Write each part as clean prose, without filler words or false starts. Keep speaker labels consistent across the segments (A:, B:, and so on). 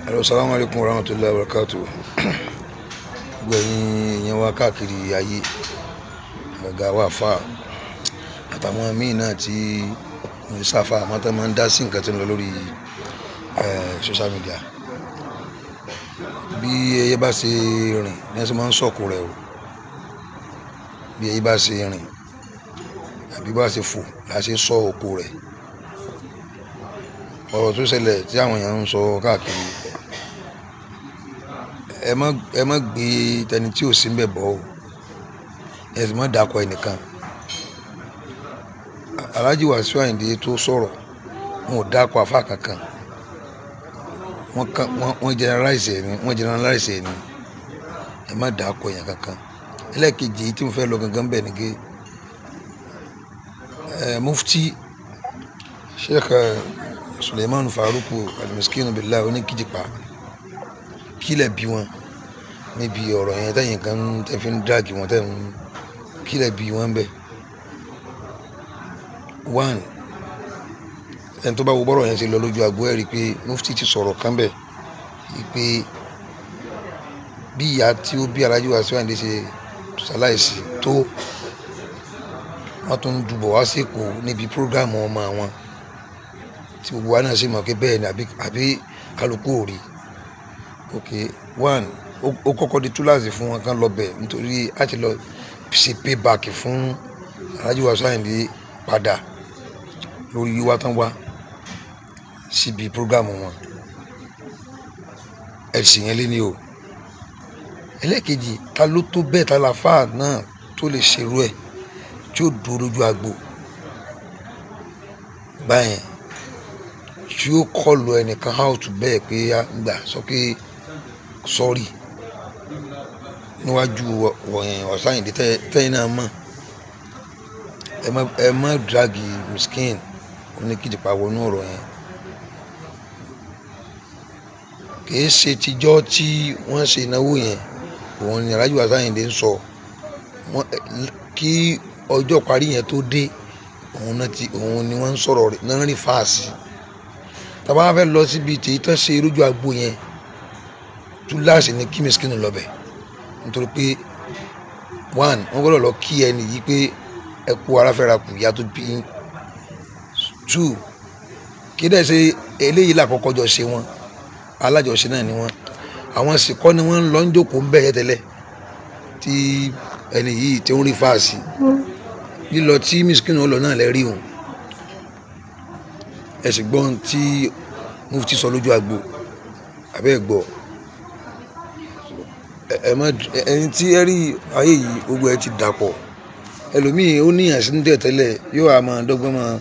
A: Hello, salamu alaikum warahmatullahi wabarakatuh. Gbogbo ẹ̀yin èèyàn wa káàkiri ayé, ọ̀gá wa fà àtàwọn míì náà tí ń sáfà àmọ́ tó máa ń dá sí nǹkan tó ń lọ lórí social media. Bí ẹyẹ bá ṣe rìn ní ẹsẹ̀ máa ń sọ̀kò rẹ̀ o. Bí ẹyẹ bá ṣe rìn àbí bá ṣe fò là ṣe sọ òkò rẹ̀. Ọ̀rọ̀ tó ṣẹlẹ̀ tí àwọn èèyàn ń sọ káàkiri, ẹ má gbé tẹni tí ò sí ńbẹ̀ bọ́ o, ẹ sì má dàkọ ẹnìkan. Alhaji Wasiu Ayinde tó sọ̀rọ̀, wọn ò dàkọ àfa kankan, wọ́n generalize ẹ̀ ni, wọ́n generalize ẹ̀ ni. Ẹ má dàkọ èèyàn kankan. Ẹlẹ́ẹ̀kejì tí mo fẹ́ lọ gangan bẹ̀ ni gé Mufti Sheikh Suleiman Faruku Al-Miskin Billah oníkìjìpá, kílẹ̀ bí wọn níbi ọ̀rọ̀ yẹn tẹ̀yìn kan tẹ́ fi ń dráàgì wọn, tẹ́ ń kílẹ̀ bí wọn bẹ̀. One, ẹni tó bá wo bọ́rọ̀ yẹn ṣe lọ lójú agbo ẹ̀ rí i pé Mufti ti sọ̀rọ̀ kan bẹ̀ pé bí ìyá tí ó bí Alhaji Wasiu Ayinde ṣe ṣaláìsí tó, wọ́n tún ń dùbọ̀ wá sí Èkó níbi prógráàmù ọmọ àwọn tí gbogbo wa náà sì mọ̀ pé bẹ́ẹ̀ ni àbí kálukú ò rí. Ok, one, ó kọ́kọ́ di túláàsì fún wọn kán lọ bẹ̀ nítorí a ti lọ ṣe payback fún Alhaji Wasiu Ayinde padà lórí wíwá tán wá síbi prógráàmù wọn. Ẹ sì yẹn lé ní o. Ẹlẹ́ẹ̀kejì, ta ló tó bẹ́ẹ̀, ta la fáà náà tó lè ṣerú ẹ̀ tí ó dúró lójú agbo báyẹn, tí ó kọlu ẹnìkan out bẹ́ẹ̀ pé á gbà sọ pé sọ́ọ̀rì níwájú Wasiu Ayinde tẹ́yìn náà mọ̀. Ẹ má dragi Miskin oníkìjìpá wọnú ọ̀rọ̀ yẹn. Kìí ṣe tijọ́ tí wọ́n ṣe ìnáwó yẹn òun ni Alhaji Wasiu Ayinde ń sọ. Kí ọjọ́ parí yẹn tó dé, òun ni wọ́n ń sọ̀rọ̀ rẹ̀ náà rí fáàsì. Tàbá fẹ́ lọ síbi tí tán ṣe lójú agbo yẹn, túláàsì ni kí Miskin lọ bẹ̀ nítorí pé one, wọ́n gbọ́dọ̀ lọ kí ẹni yìí pé ẹ kú ara fẹ́ra kù ìyá tó bí. Two, kí dẹ̀ ṣe eléyìí làkọ́kọ́ jọ ṣe wọn, alájọṣe náà ni wọn. Àwọn sì kọ́ ni wọ́n ń lọ ń jókòó ń bẹ̀ yẹn tẹ́lẹ̀ tí ẹni yìí tí ń rí fáàsì. Lílọ tí Miskin lọ náà lẹ rí òun. Ẹ sì gbọ́n tí Mufti sọ lójú agbo, àbẹ́ gbọ́. Ẹ má ẹni tí ẹ rí ayé yìí gbogbo ẹ ti dàpọ̀. Ẹlòmíì ó níyàn sí ní tẹ́lẹ̀ yóò á máa dọ́gbọ́n máa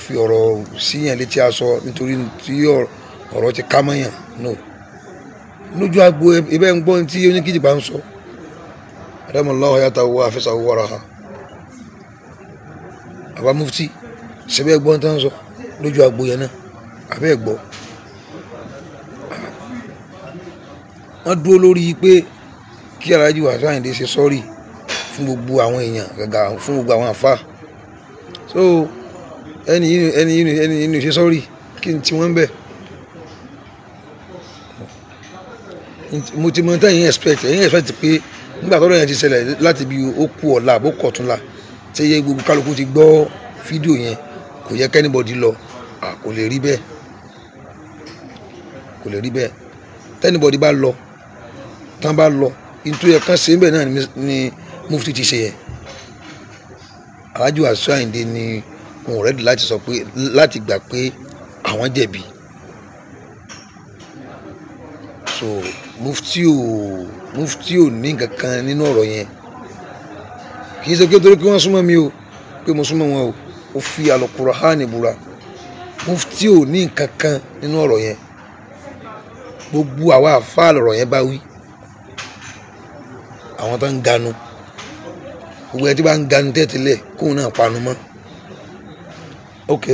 A: fi ọ̀rọ̀ síyàn létí aṣọ nítorí tí ọ̀rọ̀ ti ká mọ́yàn. No, lójú agbo ibẹ̀ ń gbọ́n tí oníkìjìpá ń sọ. Adamallahu hayatahu wa hafizahu wa raha. Bàbá Mufti ṣẹbẹ́ gbọ́n tán sọ lójú agbo yẹn náà, àbẹ́ gbọ́. Wọ́n dúró lórí pé kí Alhaji Wasiu Ayinde ṣe sọ́ọ̀rì fún gbogbo àwọn èèyàn, gàgà fún gbogbo àwọn àfa. So ẹni yìí ṣe sọ́ọ̀rì kí n tí wọ́n ń bẹ̀. Mo ti mọ tẹ́yìn expect, ẹ̀yìn expect pé nígbà tọ́rọ̀ yẹn ti ṣẹlẹ̀ láti bí ó kú ọ̀la àbó kọ̀túnla tí iye gbogbo kálukú ti gbọ́ fídíò yẹn, kò yẹ kẹ́nìbọ̀dì lọ. Kò lè rí bẹ́ẹ̀, kò lè rí bẹ́ẹ̀. Tẹ́nìbọ̀dì bá lọ, tán bá lọ, nítorí ẹ̀kan ṣe ń bẹ̀ náà ni Mufti ti ṣe yẹn. Alhaji Wasiu Ayinde ni wọn ò rẹ́dì láti sọ pé, láti gbà pé àwọn jẹ̀bi. So Mufti ò ní nǹkan kan nínú ọ̀rọ̀ yẹn. Kì í ṣe pé torí pé wọ́n súnmọ́ mi o, pé mo súnmọ́ wọn o, ó fi Al-Qur'ani búra. Mufti ò ní nǹkan kan nínú ọ̀rọ̀ yẹn. Gbogbo àwa àfáà lọ̀rọ̀ yẹn bá wí. Àwọn tó ń ganu, gbogbo ẹni tí bá ń ganu tẹ́tẹ́lẹ̀ kóun náà panu mọ́. Ok,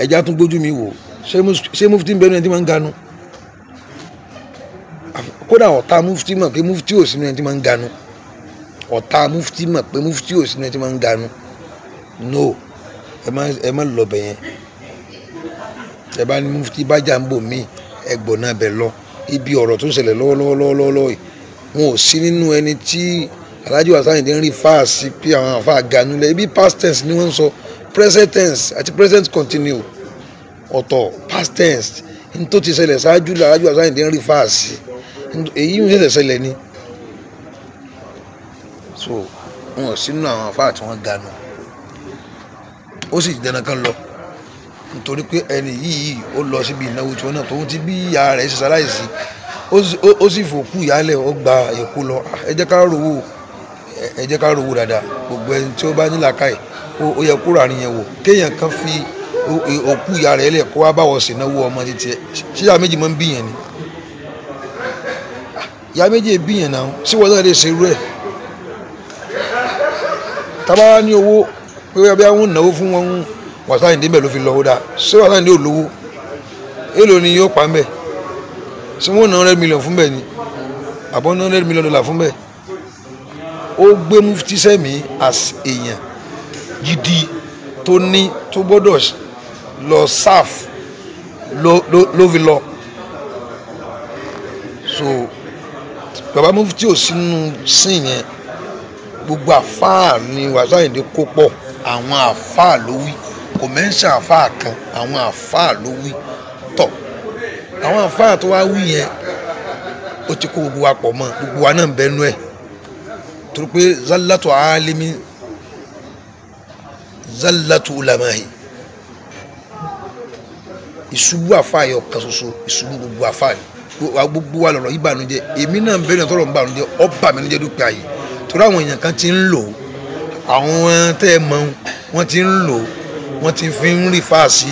A: ẹja tún gbójú mi wò, ṣé Mufti ń bẹnu ẹni tí máa ń ganu? Kódà ọ̀tá Mufti mọ̀ pé Mufti ò sínú ẹni tí máa ń ganu. Ọ̀tá Mufti mọ̀ pé Mufti ò sínú ẹni tí máa ń ganu. No, ẹ má lọ bẹ̀ yẹn. Ẹ bá ní Mufti bá jà ń bò mí, Ẹgbọ̀n náà bẹ̀ lọ ibi ọ̀rọ̀ tó ń ṣẹlẹ̀ lọ́wọ́lọ́wọ́lọ́wọ́ yìí. Wọn ò sí nínú ẹni tí Alhaji Wasiu Ayinde ń rí fáàsì pé àwọn àfa ganulẹ̀. Ibi past tense ni wọ́n ń sọ, present tense àti present continue ọ̀tọ̀. Past tense ní tó ti ṣẹlẹ̀ ṣáájú Alhaji Wasiu Ayinde ń rí fáàsì, èyí ń ṣẹ̀ṣẹ̀ ṣẹlẹ̀ ni. So wọn ò sí nínú àwọn àfa tí wọ́n ganu, ó sì dandan kan lọ nítorí pé ẹni yìí ó lọ síbi ìnáwó tí wọn náà tóun ti bí ìyá rẹ̀ ṣe ṣaláìsí, ó sì fòkú ìyálẹ̀, ó gba Èkó lọ. Ẹ jẹ́ ká rówó, ẹ jẹ́ ká rówó dáadáa. Gbogbo ẹni tí ó bá ní làákàyè ó yẹ kó ràrin yẹn wò. Kéèyàn kan fi òkú ìyá rẹ̀ lẹ̀ kó wá báwọ̀ sí náwó ọmọ títí ẹ. Ṣé ìyá méjì máa ń bíyàn ni? Ìyá méjì bíyàn náà, ṣé wọ́n náà lè ṣe irú ẹ̀? Tábà ní owó pé bí àwọn náwó fún wọn, Wasiu Ayinde bẹ́ẹ̀ ló fi lọ. Ó dáa, ṣé Wasiu Ayinde ò lówó? Èló ni yóò pa ń bẹ̀? Ṣé wọ́n ná $100 million fún bẹ́ẹ̀ ni, àbọ̀ ná $100 million fún bẹ́ẹ̀? Ó gbé mufti sẹ́mi as èèyàn gidi tó ní tó gbọ́dọ̀ lọ sáf ló fi lọ. So bàbá mufti ò sínú sìn yẹn. Gbogbo àfáà ni Wasiu Ayinde kó pọ̀, àwọn àfáà ló wí, kò mẹ́ńsà àfáà kan, àwọn àfáà ló wí tọ̀. Àwọn àfáà tó wá wí yẹn, ó ti kó gbogbo wa pọ̀ mọ́, gbogbo wa náà ń bẹnu ẹ̀, torí pé zallatu alimi zallatu ulamahi, ìṣubú àfáà yọ kan ṣoṣo, ìṣubú gbogbo àfáà ni. Gbogbo wa lọ̀rọ̀ ìbànújẹ́. Èmi náà ń bẹ̀rẹ̀ tọrọ ń bànújẹ́, ọba mi níjẹ́ dúpẹ́ àyè, torí àwọn èèyàn kan ti ń lò, àwọn tẹ́ ẹ mọ̀ wọ́n ti ń lò, wọ́n ti fi ń rí fà sí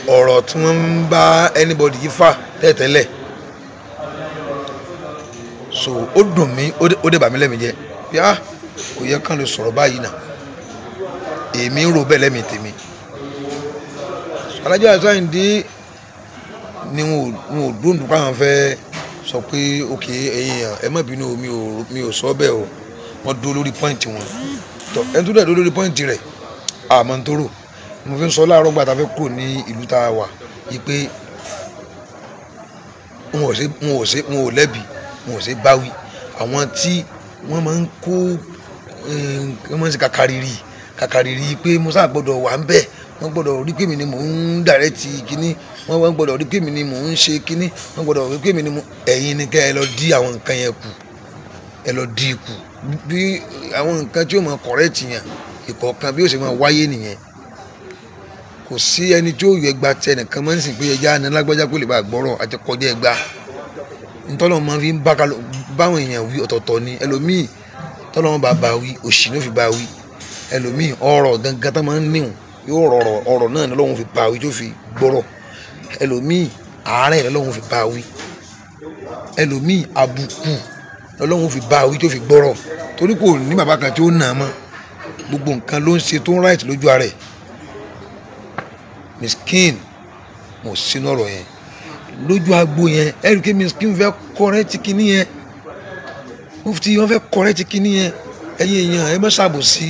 A: ọ̀rọ̀ tí wọ́n ń bá anybody yìí fà tẹ́tẹ́lẹ̀. So ó dùn mí, ó dẹ̀ bà mí lẹ́mìí jẹ́ bí a kò yẹ kán lè sọ̀rọ̀ báyìí náà. Èmi ń rò bẹ́ẹ̀ lẹ́mìí tèmi. Alhaji Wasiu Ayinde ni wọn ò dóńdó káwọn fẹ́ sọ pé ok, ẹ̀yin ẹ má bínú, mi ò sọ bẹ́ẹ̀ o. Wọ́n dúró lórí pọ́ìntì wọn. Tọ́ ẹni tó dẹ̀ dúró lórí pọ́ìntì rẹ̀, àmọ́ ń tóró mo fi ń sọ láàárọ̀ gbà tá a fẹ́ kúrò ní ìlú tá a wà yìí pé wọn ò lẹ́bi, wọn ò ṣe báwí. Àwọn tí wọ́n máa ń kó, wọ́n máa ń ṣe kàkàrìrì pé musa gbọ́dọ̀ wà ń bẹ̀, wọ́n gbọ́dọ̀ rí pé mi ni mò ń dàrẹ́tì kínní, wọ́n gbọ́dọ̀ rí pé mi ni mò ń ṣe kínní, wọ́n gbọ́dọ̀ rí pé mi ni mò. Ẹ̀yin ni kẹ́ ẹ lọ dí àwọn nǹkan yẹn kù, ẹ lọ dí kù. Bí àwọn nǹkan tí ó máa kọ̀rẹ́tì yẹn ìkọ̀ọ̀kan bí ó ṣe máa wáyé nìyẹn. Kò sí ẹni tí ó yọ ẹgba tẹ nìkan máa ń sìn pé ẹja ní lágbájá kó lè bá gbọ́rọ̀ àti kọjá ẹgba. Ntọ́lọ́ máa fi ń báwọn èèyàn wí ọ̀tọ̀ọ̀tọ̀ ni. Ẹlòmíì tọ́lọ́ bá bá wí, òṣì ló fi bá wí. Ẹlòmíì ọ̀rọ̀ gangan tó máa ń níhùn yóò rọrọ̀, ọ̀rọ̀ náà lọ́wọ́ fi bá wí tó fi gbọ́rọ̀. Ẹlòmíì àárẹ̀ lọ́wọ́ fi bá wí. Ẹlòmíì àbùkù lọ́wọ́ fi bá wí tó fi gbọ́rọ̀, torí kò ní bàbá kan tí ó nà á mọ́. Gbogbo nǹkan ló ń ṣe tó ń ráìtì lójú ara ẹ̀. Miskin mo sínú ọ̀rọ̀ yẹn lójú agbo yẹn. Ẹ̀rí kí miskin fẹ́ kọ́rẹ́tì kínní yẹn, mufti wọ́n fẹ́ kọ́rẹ́tì kínní yẹn. Ẹ̀yin èèyàn ẹ má ṣàbòsí,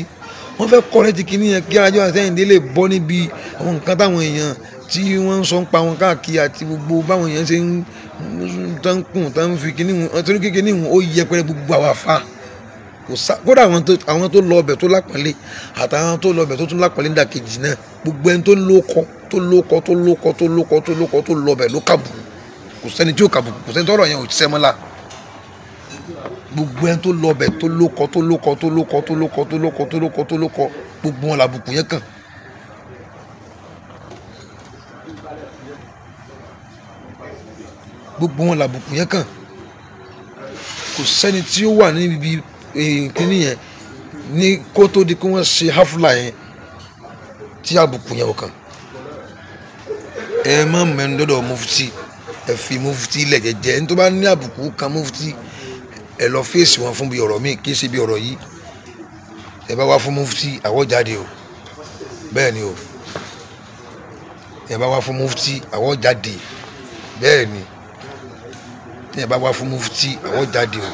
A: wọ́n fẹ́ kọ́rẹ́tì kínní yẹn kí Alhaji Wasiu Ayinde lè bọ́ níbi àwọn nǹkan táwọn èèyàn tí wọ́n ń sọ ń pa wọn káàkiri àti gbogbo báwọn èèyàn ṣe ń tán kùn tán fi kínní wọn, torí kínní wọn ó yẹpẹrẹ gbogbo àwọn àfa. Kódà àwọn tó lọ ọbẹ̀ tó lápọ̀nlé àtàwọn tó lọ ọbẹ̀ tó tún lápọ̀nlé nídàkejì náà, gbogbo ẹni tó lóko tó lóko tó lóko tó lóko tó lóko tó lọ ọbẹ̀ ló kàbùkù. Kò sẹ́ni tí ó kàbùkù, kò sẹ́ni tọ́rọ̀ yẹn ò ṣiṣẹ́ mọ́lá. Gbogbo ẹni tó lọ ọbẹ̀ tó lóko tó lóko tó lóko tó lóko tó lóko tó lóko tó lóko, gbogbo wọn làbùkù yẹn kàn. Gbogbo wọn làbùkù yẹn kàn. Kò sẹ́ni tí ó wà níbi kíní yẹn ní kó tó di kí wọ́n ṣe hafla yẹn tí àbùkù yẹn ò kàn. Ẹ má mẹ́nu dọ́dọ̀ mufti, ẹ fi mufti lẹ̀ jẹ́jẹ́. Ní tó bá ní àbùkù kan mufti, ẹ lọ fèsì wọn fún bí ọ̀rọ̀ míì, kì í ṣe bí ọ̀rọ̀ yìí. Ẹ bá wá fún mufti, àwọ̀ jáde o, bẹ́ẹ̀ ni o. Ẹ bá wá fún mufti, àwọ̀ jáde, bẹ́ẹ̀ ni. Ẹ bá wá fún mufti, àwọ̀ jáde o.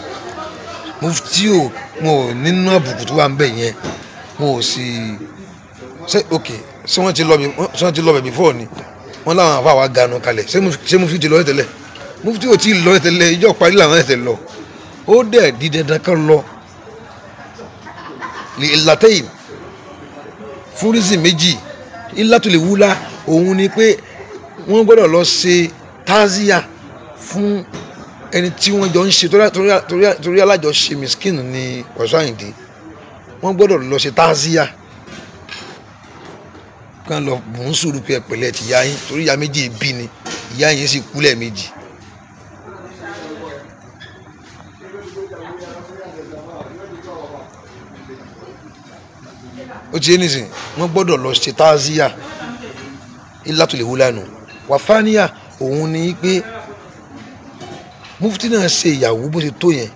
A: Mufti o, wọn ò nínú àbùkù tó wà ń bẹ̀ yẹn, wọn ò sì ṣe ok. Ṣé wọ́n ti lọ bẹ̀ before ni? Wọ́n láwọn àfa wa ganu kalẹ̀. Ṣé mufti ti lọ tẹ́lẹ̀? Mufti ò tí ì lọ tẹ́lẹ̀, ìjọ parí làwọn ẹ̀sẹ̀ lọ. Ó dẹ̀ di dandan kan lọ. Ìlàtẹ̀yìn fúrísì méjì ìlàtúlẹ̀ wúlá òun ni pé wọ́n gbọ́dọ̀ lọ ṣe tazia fún ẹni tí wọ́n jọ ń ṣe torí alájọṣe miskin ni Wasiu Ayinde. Wọ́n gbọ́dọ̀ lọ ṣe tazia kán lọ bùn sùúrù pé ẹ̀pẹ̀lẹ̀ ti ya yín torí ìyá méjì bí ni ìyá yín sì kú lẹ́ẹ̀mejì. Ó ti yé nísìn, wọ́n gbọ́dọ̀ lọ ṣe tazia ìlàtúlẹ̀ wúlá nù. Wàfáníyà òun ni pé mufti náà ṣe ìyàwó bó ṣe tó yẹn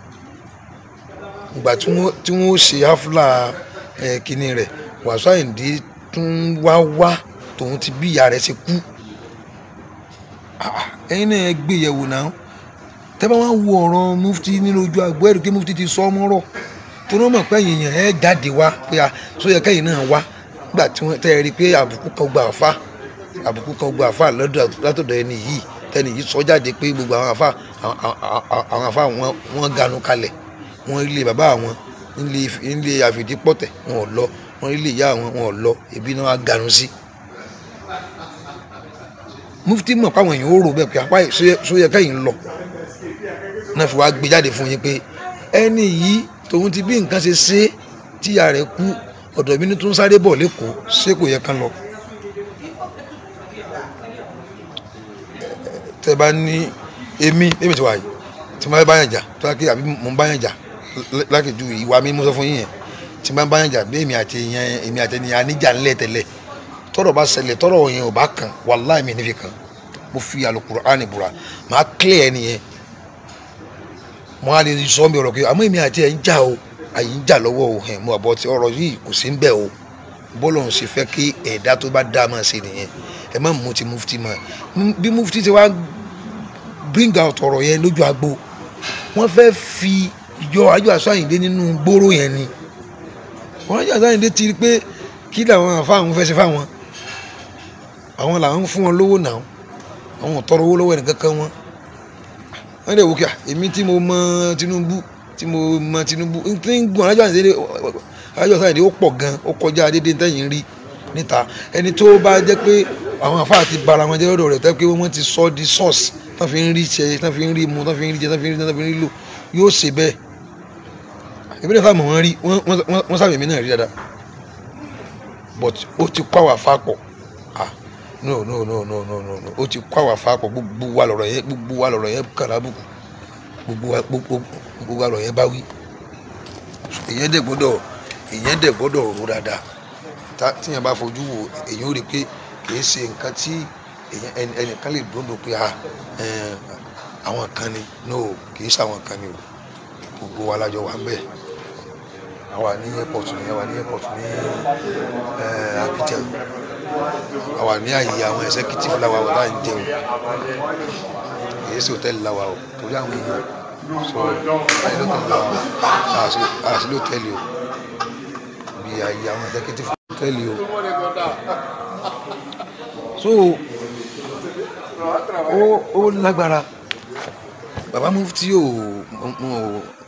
A: ìgbà tí wọ́n ṣe hafla kínní rẹ̀ Wasiu Ayinde tún wá tòun ti bí ìyá rẹ̀ ṣe kú. Ẹ̀yin náà gbé yẹ̀wò náà tẹ́ bá wá wo ọ̀rọ̀ mufti nínú ojú agbo ẹ̀rù kí mufti ti sọ ọmọ rọ̀ tó náà mọ̀ pé ẹ̀yìn yẹn ẹ̀ jáde wá pé sóyẹ kẹ́yìn náà wá nígbà tí wọ́n tẹ́ ẹ rí i pé àbùkù kan gba àfa àbùkù kan gba àfa látọ̀dọ̀ ẹni yìí tẹni yìí sọ jáde pé gbogbo àwọn àfa wọn ganu kalẹ̀, wọn ilé bàbá àwọn nílé àfìdípọ̀tẹ̀ wọn ò lọ, wọn ilé ìyá àwọn wọn ò lọ, ebi náà wá ganu sí. Mufti mọ̀ pé àwọn èèyàn ó rò bẹ́ẹ̀ pé apá sóyẹ kẹ́yìn lọ náà fi wá gbé jáde fún yín pé ẹni yìí tòun ti bí nǹkan ṣe ṣe tíya rẹ̀ kú ọ̀dọ̀ mi ní tún sáré bọ̀ lẹ́kọ̀ọ́ ṣé kò yẹ kán lọ. Tẹ bá ní èmi ti wà yìí tí mo bá yàn jà tó yà kí àbí mo bá yàn jà lákèjú ìwà mi mo sọ fún yín yẹn tí mo bá yàn jà bí èmi àti yẹn èmi àti ẹni aníjà ńlẹ̀ tẹ́lẹ̀ tọ́rọ̀ bá ṣẹlẹ̀ tọ́rọ̀ yẹn ò bá kàn wàláì mi nífi kàn mo fi Al-Qur'ani búra màá clear ẹni yẹn mo á lè sọ mi ọ̀rọ̀ pé àmọ́ èmi àti ẹ̀ ń jà o àyè ń jà lọ́wọ́ o ẹ̀ mo àbọ̀ tí ọ̀rọ̀ yìí kò sí ń bẹ̀ o bọ́lọ̀ ń ṣe fẹ́ kí ẹ̀dá tó bá dá máa ṣe nìyẹn. Ẹ má mú ti mufti mọ́ bí mufti ti wá bring out ọ̀rọ̀ yẹn lójú agbo wọ́n fẹ́ fi yọ Alhaji Wasiu Ayinde nínú gbòòrò yẹn ni. Wọ́n Alhaji Wasiu Ayinde ti rí pé kí làwọn àfáàwọn fẹ́ ṣe fáwọn àwọn làwọn ń fún wọn lówó náà àwọn ò tọrọ owó lọ́wọ́ ẹnìkankan wọn. Wọ́n lè wò kí èmi tí mo mọ Tinubu tí mo mọ Tinubu tí ń gun Alhaji Wasiu Ayinde ó pọ̀ gan ó kọjá déédéé tẹ́yìn rí níta. Ẹni tó bá jẹ́ pé àwọn àfáà ti bara wọn jẹ́ lọ́dọ̀ rẹ̀ tẹ́ pé wọ́n ti sọ di source tán fi ń rí ṣe tán fi ń rí mu tán fi ń rí jẹ tán fi ń rí tán fi ń rí lò yóò ṣe bẹ́ẹ̀. Èmi náà sábà wọ́n rí wọ́n sábà èmi náà rí dáadáa but ó ti kó àwọn àfáà pọ̀. Ah no no no no no no no ó ti kó àwọn àfáà pọ̀ gbogbo wa lọ̀rọ̀ yẹn gbogbo wa lọ̀rọ̀ yẹn kàn lábùkù gbogbo wa lọ̀rọ̀ yẹn bá wí. Èyàn dẹ̀ gbọ́dọ̀ rò dáadáa tíyẹn bá fojú wo èyàn ó rí i pé kìí ṣe nǹkan tí ẹnìkan lè dúró pé àwọn kan ni no kìí ṣe àwọn kan ni o gbogbo wa lájọ wà ń bẹ̀. Àwa ní airport ní àwa ní airport ní Abidjan àwa ní àyè àwọn executive làwa wà láì jẹun kìí ṣe hòtẹ́ẹ̀lì làwa o torí àwọn èèyàn so àyè lótẹ́ẹ̀lì làwa o àṣì lótẹ́ẹ̀lì o bí àyè àwọn executive hòtẹ́ẹ̀lì o. So ó lágbára bàbá mufti ò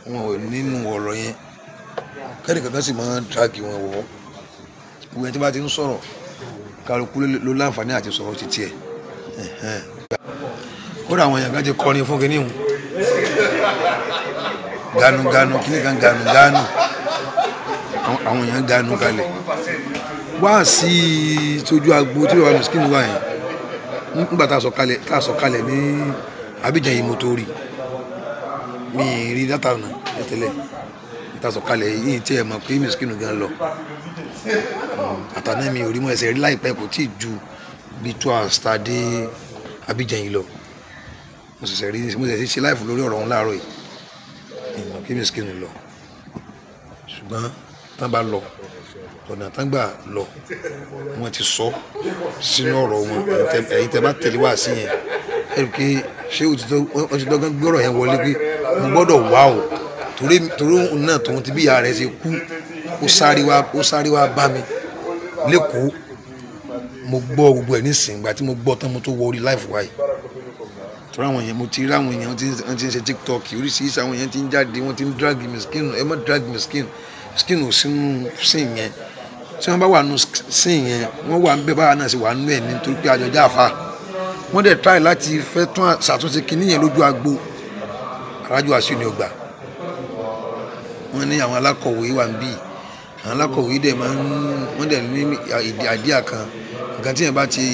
A: wọn ò nínú ọ̀rọ̀ yẹn kẹ́ni kankan sì máa ń tíráàkì wọn wọ̀ gbogbo ẹni tí bá ti ń sọ̀rọ̀ kálukú ló láǹfààní àti sọ̀rọ̀ títí ẹ̀. Kódà àwọn èèyàn kan ti kọrin fún kinní hùn ganu kinní kan ganu àwọn èèyàn ganu kalẹ̀ wá sí tójú agbo tí bàbá miskin wà yẹn nígbà tá a sọ kalẹ̀ ní Abidjan yìí mo tó rí mi rí dátà nà tẹ́lẹ̀ tá a sọ kalẹ̀ yìí tí ẹ mọ̀ pé miskin gan lọ àtàná mi ò rí mọ́ ẹsẹ̀ rí láìpẹ́ kò tí ì ju bí 2 hours tá a dé Abidjan yìí lọ mo ṣẹ̀ṣẹ̀ rí mo ṣẹ̀ṣẹ̀ ṣe láìfù lórí ọ̀rọ̀ òun láàárọ̀ yìí ìmọ̀ pé miskin lọ ṣùgbọ́n tán bá lọ ọ̀nà tán gbà lọ wọ́n ti sọ sínú ọ̀rọ̀ wọn ẹ̀yin tẹ́ bá tẹ̀lé wá sí yẹn ẹ rí i pé ṣé o ti dọ́gbọ́n gbọ́rọ̀ yẹn wọlé pé mo gbọ́dọ̀ wá o torí òun náà tòun ti bí ìyá rẹ̀ ṣe kú ó sáré wá bá mi lẹ́kọ̀ọ́ Mo gbọ́ gbogbo ẹ̀ nísìnyí, ìgbà tí mo gbọ́ tán mo tó wọ orí live wáyé. Torí àwọn èèyàn, mo ti rí àwọn èèyàn wọ́n ti ń ṣe TikTok oríṣiríṣi, àwọn èèyàn ti ń jáde, wọ́n ti ń drag miskin. Ẹ má drag miskin, miskin ò sínú sin yẹn. Tí wọ́n bá wà nù sin yẹn, wọ́n wà ń bẹ báwa náà sì wà nù ẹ̀ nítorí pé àjọjá àfa. Wọ́n dẹ̀ try láti fẹ́ tún ṣàtúnṣe kinní yẹn lójú agbo. Alhaji Wasiu ni ó gbà. Wọ́n ní àwọn alákọ̀wé wà ń bí. Àwọn alákọ̀wé dẹ̀ máa ń, wọ́n dẹ̀ ní àdíà kan. Nǹkan tí yẹn bá ti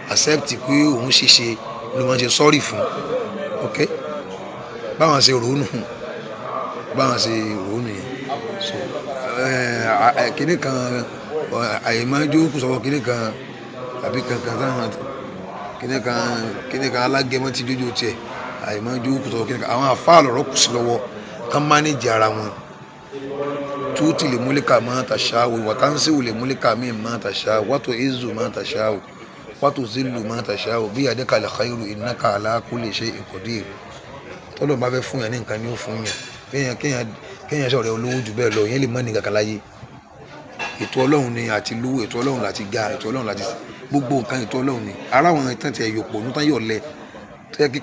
A: accept pé òun ṣiṣe ló máa ń ṣe sorry fún. Ok? Báwọn ṣe ròónù, báwọn ṣe ròónù yẹn. So, kinní kan, àyèmájú kù sọ̀rọ̀ kinní kan àbí kankan táwọn kinní kan alágẹmọ ti jójó tiẹ̀. Àyèmájú kù sọ̀rọ̀ kinní kan. Àwọn àfáà lọ̀rọ̀ kù sí lọ́wọ́ kán manage ara wọn. Tuuti lè múlíkà máa tàṣà wò, wàtánsì wò lè múlíkà míì máa tàṣà wò, wàtò ìzù máa tàṣà wò, wàtò zìlù máa tàṣà wò, bí adéka lè khairu innaka ala kulli shay'in qadir. Tọ́lọ̀ bá fẹ́ fún yàn ní nǹkan ni ó fún yàn. Kéèyàn ṣọ̀rẹ́ olówó jù bẹ́ẹ̀ lọ, ìyẹn lè má ní kankan láyé. Ètò Ọlọ́run ni àti lówó, ètò Ọlọ́run láti ga, ètò Ọlọ́run láti gbogbo nǹkan, ètò Ọlọ́run ni. Ara àwọn ìtàn tí ẹ yòpò ní tán yọ̀ lẹ, tó yẹ kí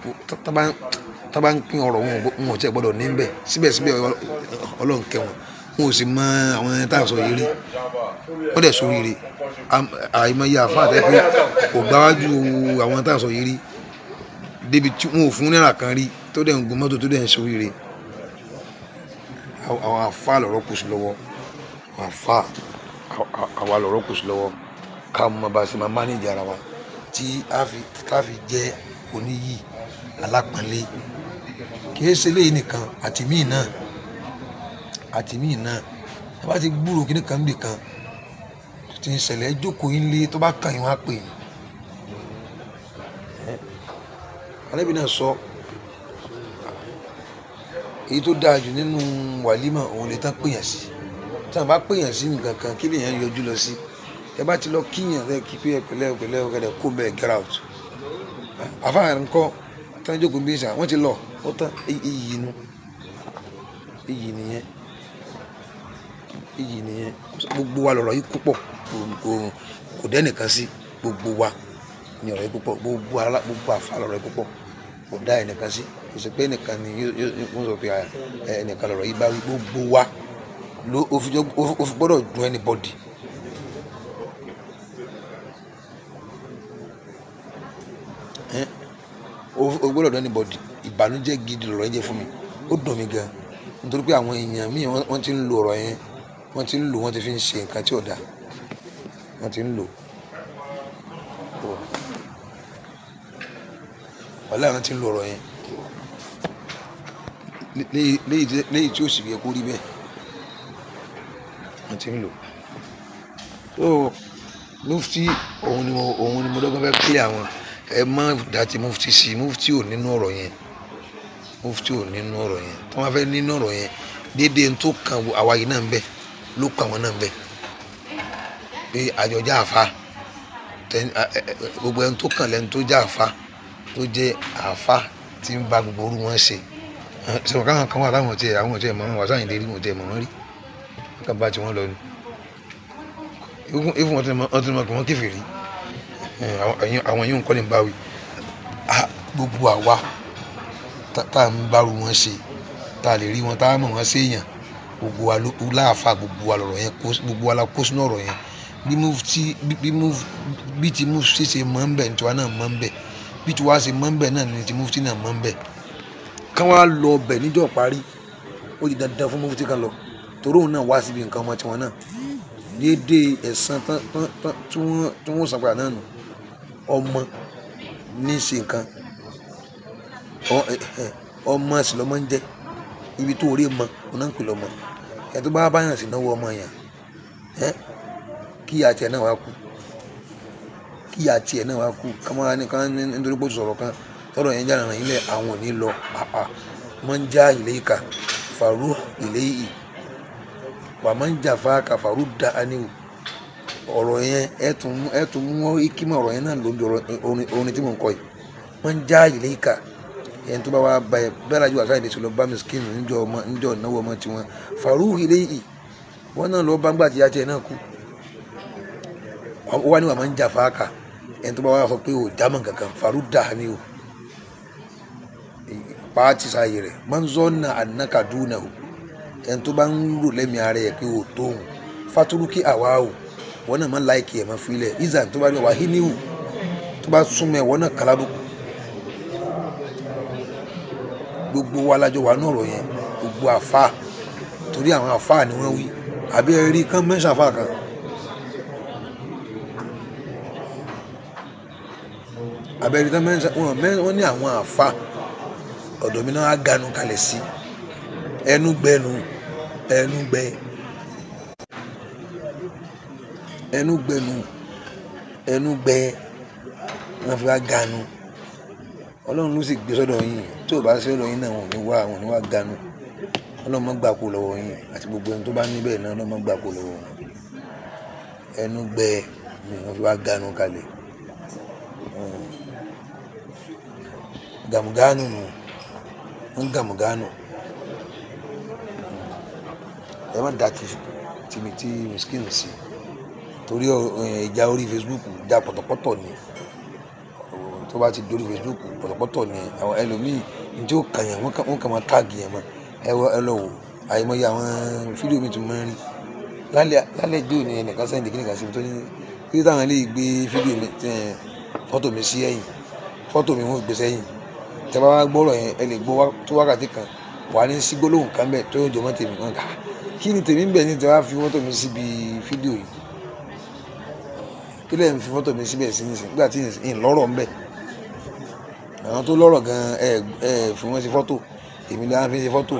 A: tán bá ń pín ọ̀rọ̀ wọn, wọn ò tiẹ̀ gbọ́dọ̀ ní bẹ́ẹ̀. Síbẹ̀síbẹ̀ Ọlọ́run kẹ́ wọn, wọn ò sì mọ àwọn tá à ń sọ yìí rí. Wọ́n dẹ̀ sóríire. Àìmọye àfáà tẹ́ pé kò gbáwájú àwọn tá à ń sọ yìí rí débi tí wọn ò fún náírà kan rí, tó dẹ̀ ń gun mọ́tò, tó dẹ̀ ń sóríire. Àwọn àfáà lọ̀rọ̀ kù sí lọ́wọ́. Àwọn àfáà àwa lọ̀rọ̀ kù sí lọ́wọ́. Ká mọ bá a ṣe máa manage ara wa tí a fi jẹ́ oníyì alápọ̀nlé. Kì í ṣe eléyìí nìkan, àti míì náà, àti míì náà. Tí a bá ti gbúrò kíní kan níbì kan tó ti ń ṣẹlẹ̀, ẹ jókòó yín lé, tó bá kàn yín wọ́n á pè yín. Ànábì náà sọ èyí tó dáa jù nínú wàlímà òun lè tán pèyàn sí. Tí wọ́n bá pèyàn sí nǹkan kan, kí lèèyàn yọjú lọ sí? Ẹ bá ti lọ kíyàn ẹ kí pé ẹ pẹ̀lẹ́ pẹ̀lẹ́ ọ̀gẹ̀dẹ̀ kó bẹ́ẹ̀ get out. Àfáà ńkọ́ tán jókòó bí ìsà, wọ́n ti lọ, ó tán, iyì inú. Iyì nìyẹn. Iyì nìyẹn. Gbogbo wa lọ̀rọ̀ yìí púpọ̀, kò dẹ́nìkan sí. Gbogbo wa ni ọ̀rọ̀ yìí púpọ̀, gbogbo àfáà lọ̀rọ̀ yìí púpọ̀, kò dá ẹnìkan sí. Kò sí pé ẹnìkan ni yóò sọ pé ẹnìkan lọ̀rọ̀ yìí bá wí. Gbogbo wa ló ó fi gbọ́dọ̀ dùn anybody. Ó gbọ́dọ̀ dùn anybody. Ìbànújẹ́ gidi lọ̀rọ̀ yẹn jẹ́ fún mi. Ó dùn mí gan. Nítorí pé àwọn èèyàn míì wọ́n ti ń lo ọ̀rọ̀ yẹn, wọ́n ti ń lò, wọ́n ti fi ń ṣe nǹkan tí ò dáa. Wọ́n ti ń lò. Wàhálà wọn ti ń lo ọ̀rọ̀ yẹn. Léyìí tí ó sì yẹ kó rí bẹ́ẹ̀. Wọ́n ti ń lò. So Mufti òun ni mo dọ́gbọ́n fẹ́ clear àwọn. Ẹ má dá ti Mufti sí. Mufti ò nínú ọ̀rọ̀ yẹn. Mufti ò nínú ọ̀rọ̀ yẹn. Tí wọ́n fẹ́ nínú ọ̀rọ̀ yẹn, déédéé tó kan àwa yìí náà ń bẹ, ló kan àwọn náà ń bẹ. Pé àjọjá àfa, gbogbo ẹni tó kàn lẹ́ni tó jẹ́ àfa, tó jẹ́ àfa tí ń bá gbogbo orú wọn ṣe. Ṣé káwọn kan wà láwọn tiẹ̀, àwọn tiẹ̀ mọ̀ wọn, Wasiu Ayinde rí, wọn tiẹ̀ mọ̀ wọn rí. Wọ́n kàn bá tiwọn lọ ni. Even wọ́n ti mọ̀ pé wọ́n kèfèrí. Àwọn yìí ń kọ́ ní bá wí. Gbogbo àwa tá à ń bá ru wọn ṣe, tá a lè rí wọn, tá a mọ̀ wọn ṣe èèyàn, gbogbo wa ló láàfa, gbogbo wa lọ̀rọ̀ yẹn, gbogbo wa la kó sínú ọ̀rọ̀ yẹn. Bí ti Mufti ṣe mọ̀ ń bẹ̀ ní tiwa náà mọ̀ ń bẹ̀. Bí tiwa ṣe mọ̀ ń bẹ̀ náà ni ti Mufti náà mọ̀ ń bẹ̀. Kán wá lọ bẹ̀ níjọ́ parí, ó di dandan fún Mufti kan lọ. Torí òun náà wá síbi nǹkan ọmọ tiwọn náà. Déédéé ẹ̀san tí wọ́n san padà náà nù. Ọmọ ní í ṣe nǹkan. Ọmọ sì lọmọ ń jẹ́. Ibi tó rí mọ, òun náà ń pè lọmọ. Ẹ tó bá báyàn sí náwó ọmọ yẹn, kí ìyá tiẹ̀ náà wá kú. Kí ìyá tiẹ̀ náà wá kú. Ká máa ní ká nítorí pé ó sọ̀rọ̀ kan, tọ́rọ̀ yẹn jáde ràn yín lẹ̀, àwọn ò ní lọ. Àà, man já ilayka faruh ilayhi, wa man jafaka farudda anhu. Ọ̀rọ̀ yẹn ẹ tún mú ikímọ̀ ọ̀rọ̀ yẹn náà lóbi orin tí mò ń kọ yìí. Man já ilayka, ẹni tó bá wá bá ẹ bẹ́ẹ̀ lájú Wasiu Ayinde lọ bá miskin níjọ́ ìnáwó ọmọ tiwọn, faruh ilayhi, wọn náà lọ bá ń gbà tí ìyá tiẹ̀ náà kú. Ó wà ní wà máa ń jà fáàkà ẹni tó bá wà sọ pé ò jámọ́ kankan faru dà ní o pàtì sáyé rẹ̀ máa ń zọ́nà ànákàdúnà o ẹni tó bá ń rò lẹ́mìí ara ẹ̀ pé ò tóun faturuki àwa o wọn náà máa láìkì ẹ̀ máa filẹ̀ ìzàn tó bá ní wà híníwù tó bá súnmọ́ ẹ̀ wọn náà kálábùkù gbogbo wa lájọ wà náà rọ̀ yẹn gbogbo àfa torí àwọn àfa ni wọ́n wí àbí ẹ rí kán mẹ́sàn àfa kan. Àbẹ̀rẹ̀ tán mẹ́sàn wọ́n ní àwọn àfa ọ̀dọ̀ mi náà á ganu kalẹ̀ sí ẹnu gbẹnu ẹnu gbẹ ẹnu gbẹnu ẹnu gbẹ wọn fi wá ganu. Ọlọ́run ló sì gbé sọ́dọ̀ yín tí ò bá sí ọ̀dọ̀ yín náà wọn ò ní wá wọn ò ní wá ganu. Ọlọ́run má gbà kó lọ́wọ́ yín àti gbogbo ẹni tó bá níbẹ̀ náà Ọlọ́run má gbà kó lọ́wọ́ wọn. Ẹnu gbẹ ni wọn fi wá ganu kalẹ̀. Gàmùgánù nù ń gàmùgánù. Ẹ má da tìmí tí miskin sí torí ìjà orí Facebook ìjà pọ̀tọ̀pọ̀tọ̀ ni. Tó bá ti dórí Facebook pọ̀tọ̀pọ̀tọ̀ ni àwọn ẹlòmíì ní tí ó kàn yàn wọ́n kàn máa táàgì yàn mọ́. Ẹ lọ wò àìmọye àwọn fídíò mi tún máa ń rí lálẹ́ ìjọ ni ẹnìkan sẹ́ndì kíníkan sí mi tó ní kí táwọn eléyìí gbé fídíò mi fọ́tò mi sí ẹ̀yìn fọ́tò mi wọ́n gbé sẹ́yìn. Tẹ́ bá wá gbọ́rọ̀ yẹn ẹ lè gbọ́ tó wákàtí kan wà ní sí gbólóhùn kan bẹ́ẹ̀ tó yóò jọmọ́ tèmi kan kà kí ni tèmi ń bẹ̀ ní tẹ́ wá fi fọ́tò mi síbi fídíò yìí kí lẹ́yìn fi fọ́tò mi síbẹ̀ sí nísìnyí nígbà tí ń lọ́rọ̀ ń bẹ̀. Àwọn tó lọ́rọ̀ gan ẹ ẹ fi wọ́n sí fọ́tò èmi lè wọ́n fi sí fọ́tò.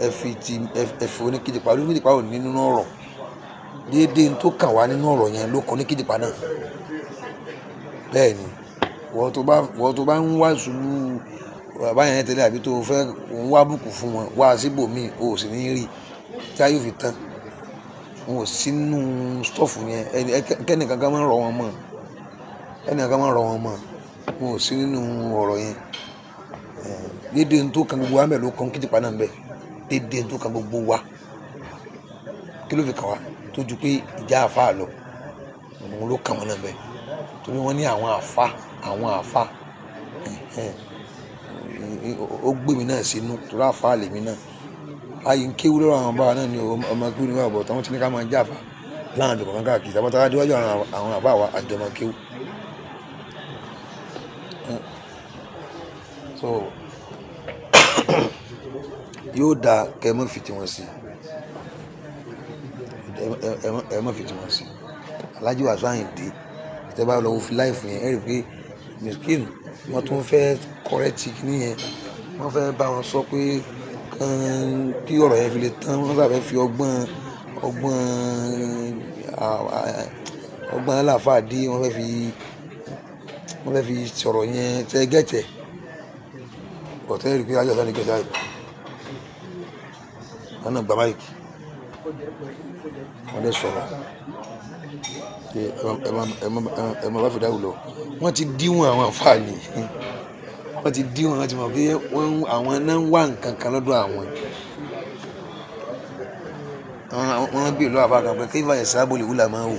A: Ẹ fi ti ẹ fi oníkìjìpá oníkìjìpá ò ní nínú ọ̀rọ̀ déédéé tó kàn wá nínú ọ̀rọ̀ yẹn ló kọ oníkìjìpá náà. Bẹ́ẹ̀ ni wọ́n tó bá ń wá ṣubú bàbá yẹn tẹ́lẹ̀ àbí tó fẹ́ ń wá bùkún fún wọn wá síbòmíì o sì ní rí tí a yóò fi tán wọn ò sínú stọ́ọ̀fù yẹn. Kẹ́nìkan kan máa ń rọ wọn mọ́ ẹnìkan máa ń rọ wọn mọ́ wọn ò sí nínú ọ̀rọ̀ yẹn. Déédéé tó kan gbogbo wa ń bẹ̀ ló kàn kíjìpá náà ń bẹ̀ déédéé tó kan gbogbo wa kí ló fi kàn wá tó ju pé ìjà àfa lọ òun ló kàn wọn náà bẹ̀ torí wọ́n ní àwọn àfa àwọn àfa ó gbé mi náà sínú torí àfa lèmi náà ayé ń kéwú lọ́rọ̀ àwọn báwa náà ni ọmọ kéwú ni wọ́n bọ̀ táwọn ti ní ká máa já àfa láwọn àdùkọ̀ kan káàkiri tàbí táwọn adéwájú àwọn àfa wa àjọmọ kéwú. So yóò dáa kẹ́ ẹ má fi tiwọn sí ẹ má fi tiwọn sí. Alhaji Wasiu Ayinde tẹ́ bá lọ wo fi láìfù yẹn ẹ rí i pé miskin wọ́n tún fẹ́ kọ́rẹ́tì nìyẹn wọ́n fẹ́ bá wọn sọ pé kí ọ̀rọ̀ yẹn fi lè tán wọ́n sábẹ́ fi ọgbọ́n ọgbọ́n ọgbọ́n aláàfáà dé wọ́n fẹ́ fi sọ̀rọ̀ yẹn tẹ́ gẹ̀tẹ̀ ọ̀tẹ́ rí i pé ayọ̀ sáré gẹ̀tẹ̀ ayọ̀ wọn náà gba máìkì wọ́n lè sọ̀rọ̀ ẹ má bá fi dáwù lọ. Wọ́n ti díwọ̀n àwọn àǹfààní wọ́n ti díwọ̀n wọ́n ti mọ̀ pé àwọn náà ń wá nǹkan kan lọ́dọ̀ àwọn. Wọ́n gbé ìlú àfa kan pé kí ìfàyè sábò lè wúlà máa wò